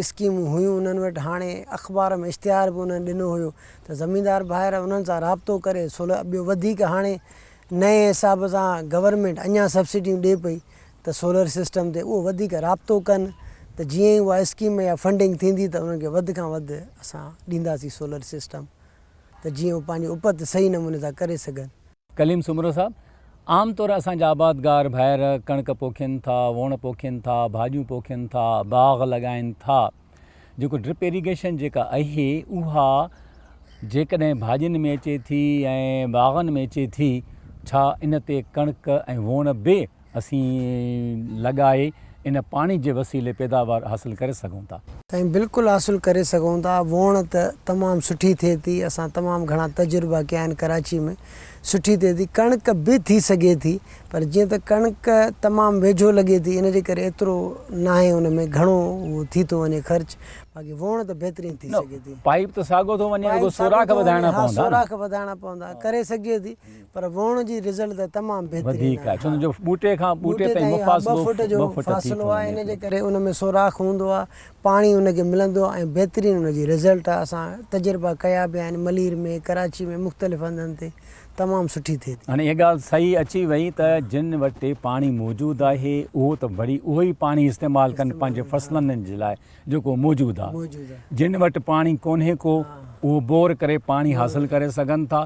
اسڪيمون هيون انهن وٽ هاڻي اخبار ۾ اشتهار به انهن ڏنو هيو ته زميندار ڀائر انهن سان رابطو ڪري سولر ٻيو وڌيڪ هاڻي نئين حساب سان گورنمينٽ اڃا سبسڊيون ڏي پئي ته سولر سسٽم تي اهو وڌيڪ رابطو ڪن ته جيئن ئي اها اسڪيم يا فنڊنگ ٿيندي ته انهن کي وڌ کان وڌ اسان ڏينداسين سولر سسٽم ته جيئن هو پنهنجي اپت صحيح نموني سان ڪري سگهن. ڪليم سومرو صاحب، عام طور اسان جا آبادگار ڀائر ڪڻڪ پوکين ٿا، ووڻ پوکين ٿا، ڀاڄيون پوکين ٿا، باغ لڳائين ٿا. جيڪو ڊرپ ايريگيشن جيڪا اهي اها جيڪڏهن ڀاڄين ۾ اچي ٿي ۽ باغن ۾ اچي ٿي ڇا ان تي ڪڻڪ ۽ ووڻ به اسين لڳائي ان پاڻي جي وسيلي پيداوار حاصل ڪري سگهون ٿا؟ سائين بلڪل حاصل ڪري سگهون ٿا ووڻ ته تمام سٺي ٿئي ٿي اسان تمام گهڻا تجربا ڪيا آهن ڪراچي ۾ سٺي ٿئي ٿي ڪڻڪ به ٿي سگهي ٿي پر جيئن ته ڪڻڪ تمام ويجهو لڳي ٿي ان جي ڪري ايترو ناهي ان ۾ گهڻو اهو ٿي ٿو وڃي خرچ باقي ووڻ ته بهترين ٿي سگهي ٿي. پائيپ ته ساڳو ٿو وڃي رڳو سوراخ وڌائڻا پوندا نه. سوراخ وڌائڻا پوندا ڪري سگهجي ٿي پر ووڻ جي رزلٽ ته تمام بهترين وڌيڪ آهي ڇو جو ٻوٽي کان ٻوٽي تائين مفاصلو ٻه فوٽ جو فاصلو آهي ان جي ڪري ان ۾ سوراخ هوندو آهي پاڻي ان کي ملندو آهي ۽ بهترين ان جي رزلٽ آهي اسان تجربا ڪيا به آهن ملير ۾ ڪراچي ۾ مختلف هنڌن تي تمام سٺي ٿئي ٿي. هاڻي اها ڳالهه صحيح اچي وئي ته جن وٽ پاڻي موجود آهي اهو ته وري اهو ئي پاڻي استعمال ڪن پنهنجي فصلن جي لاء جيڪو موجود آهي جن وٽ پاڻي ڪونهي ڪو اهو بور ڪري پاڻي حاصل ڪري سگهن ٿا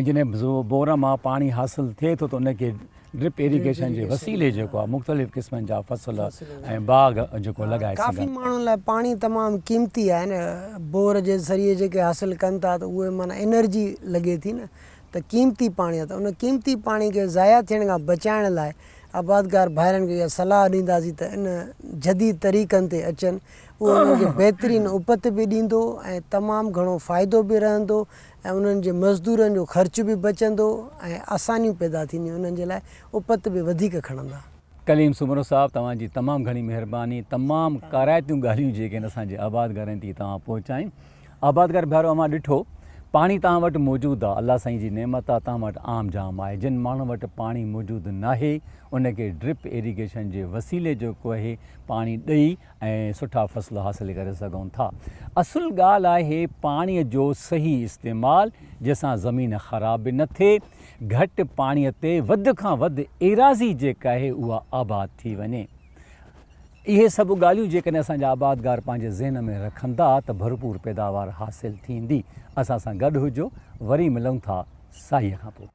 ۽ جڏهن بور مان پاڻي حاصل ٿئي ٿو ته ان کي ڊرپ ايريگيشن جي وسيلي جيڪو آهي مختلف قسمن جا فصل ۽ باغ جيڪو لڳائي سگهن. ڪافي ماڻهن لاء پاڻي تمام قيمتي آهي نه بور جي ذريعي جيڪي حاصل ڪن ٿا ته اهي معنيٰ انرجي لڳي ٿي نه ته قيمتي پاڻي آهي ته ان قيمتي پاڻي کي ضايع ٿيڻ کان بچائڻ لاء آبادگار ڀائرن کي اها صلاح ڏينداسين ته ان جديد طريقن تي اچن اهو انهن کي بهترين اپت به ڏيندو ۽ تمام گهڻو فائدو به رهندو ۽ انهن جي مزدورن جو خرچ به بچندو ۽ آسانيون پيدا ٿينديون انهن جي لاء اپت به وڌيڪ کڻندا. ڪليم سومرو صاحب توهان جي تمام گهڻي مهرباني تمام ڪارائتيون ڳالهيون جيڪي آهن اسان جي آبادگارن تي توهان پهچايون آبادگار ڀائرو اوهان ڏٺو پاڻي توهان وٽ موجود آهي الله سائين جي نعمت آهي توهان وٽ عام جام آهي جن ماڻهن وٽ پاڻي موجود ناهي ان کي ڊرپ ايريگيشن جي وسيلي جيڪو آهي پاڻي ڏئي ۽ سٺا فصل حاصل ڪري سگهون ٿا. اصل ڳالهه آهي پاڻي جو صحيح استعمال جنهن سان زمين خراب به نه ٿئي، گهٽ پاڻي تي وڌ کان وڌ ايراضي جيڪا آهي اها آباد ٿي وڃي. اهي سڀ ڳالهيون جيڪڏهن اسان جا آبادگار پنهنجي ذهن ۾ رکندا ته ڀرپور پيداوار حاصل ٿيندي. اسان سان گڏ هجو وري ملون ٿا ساهيء کان پوء.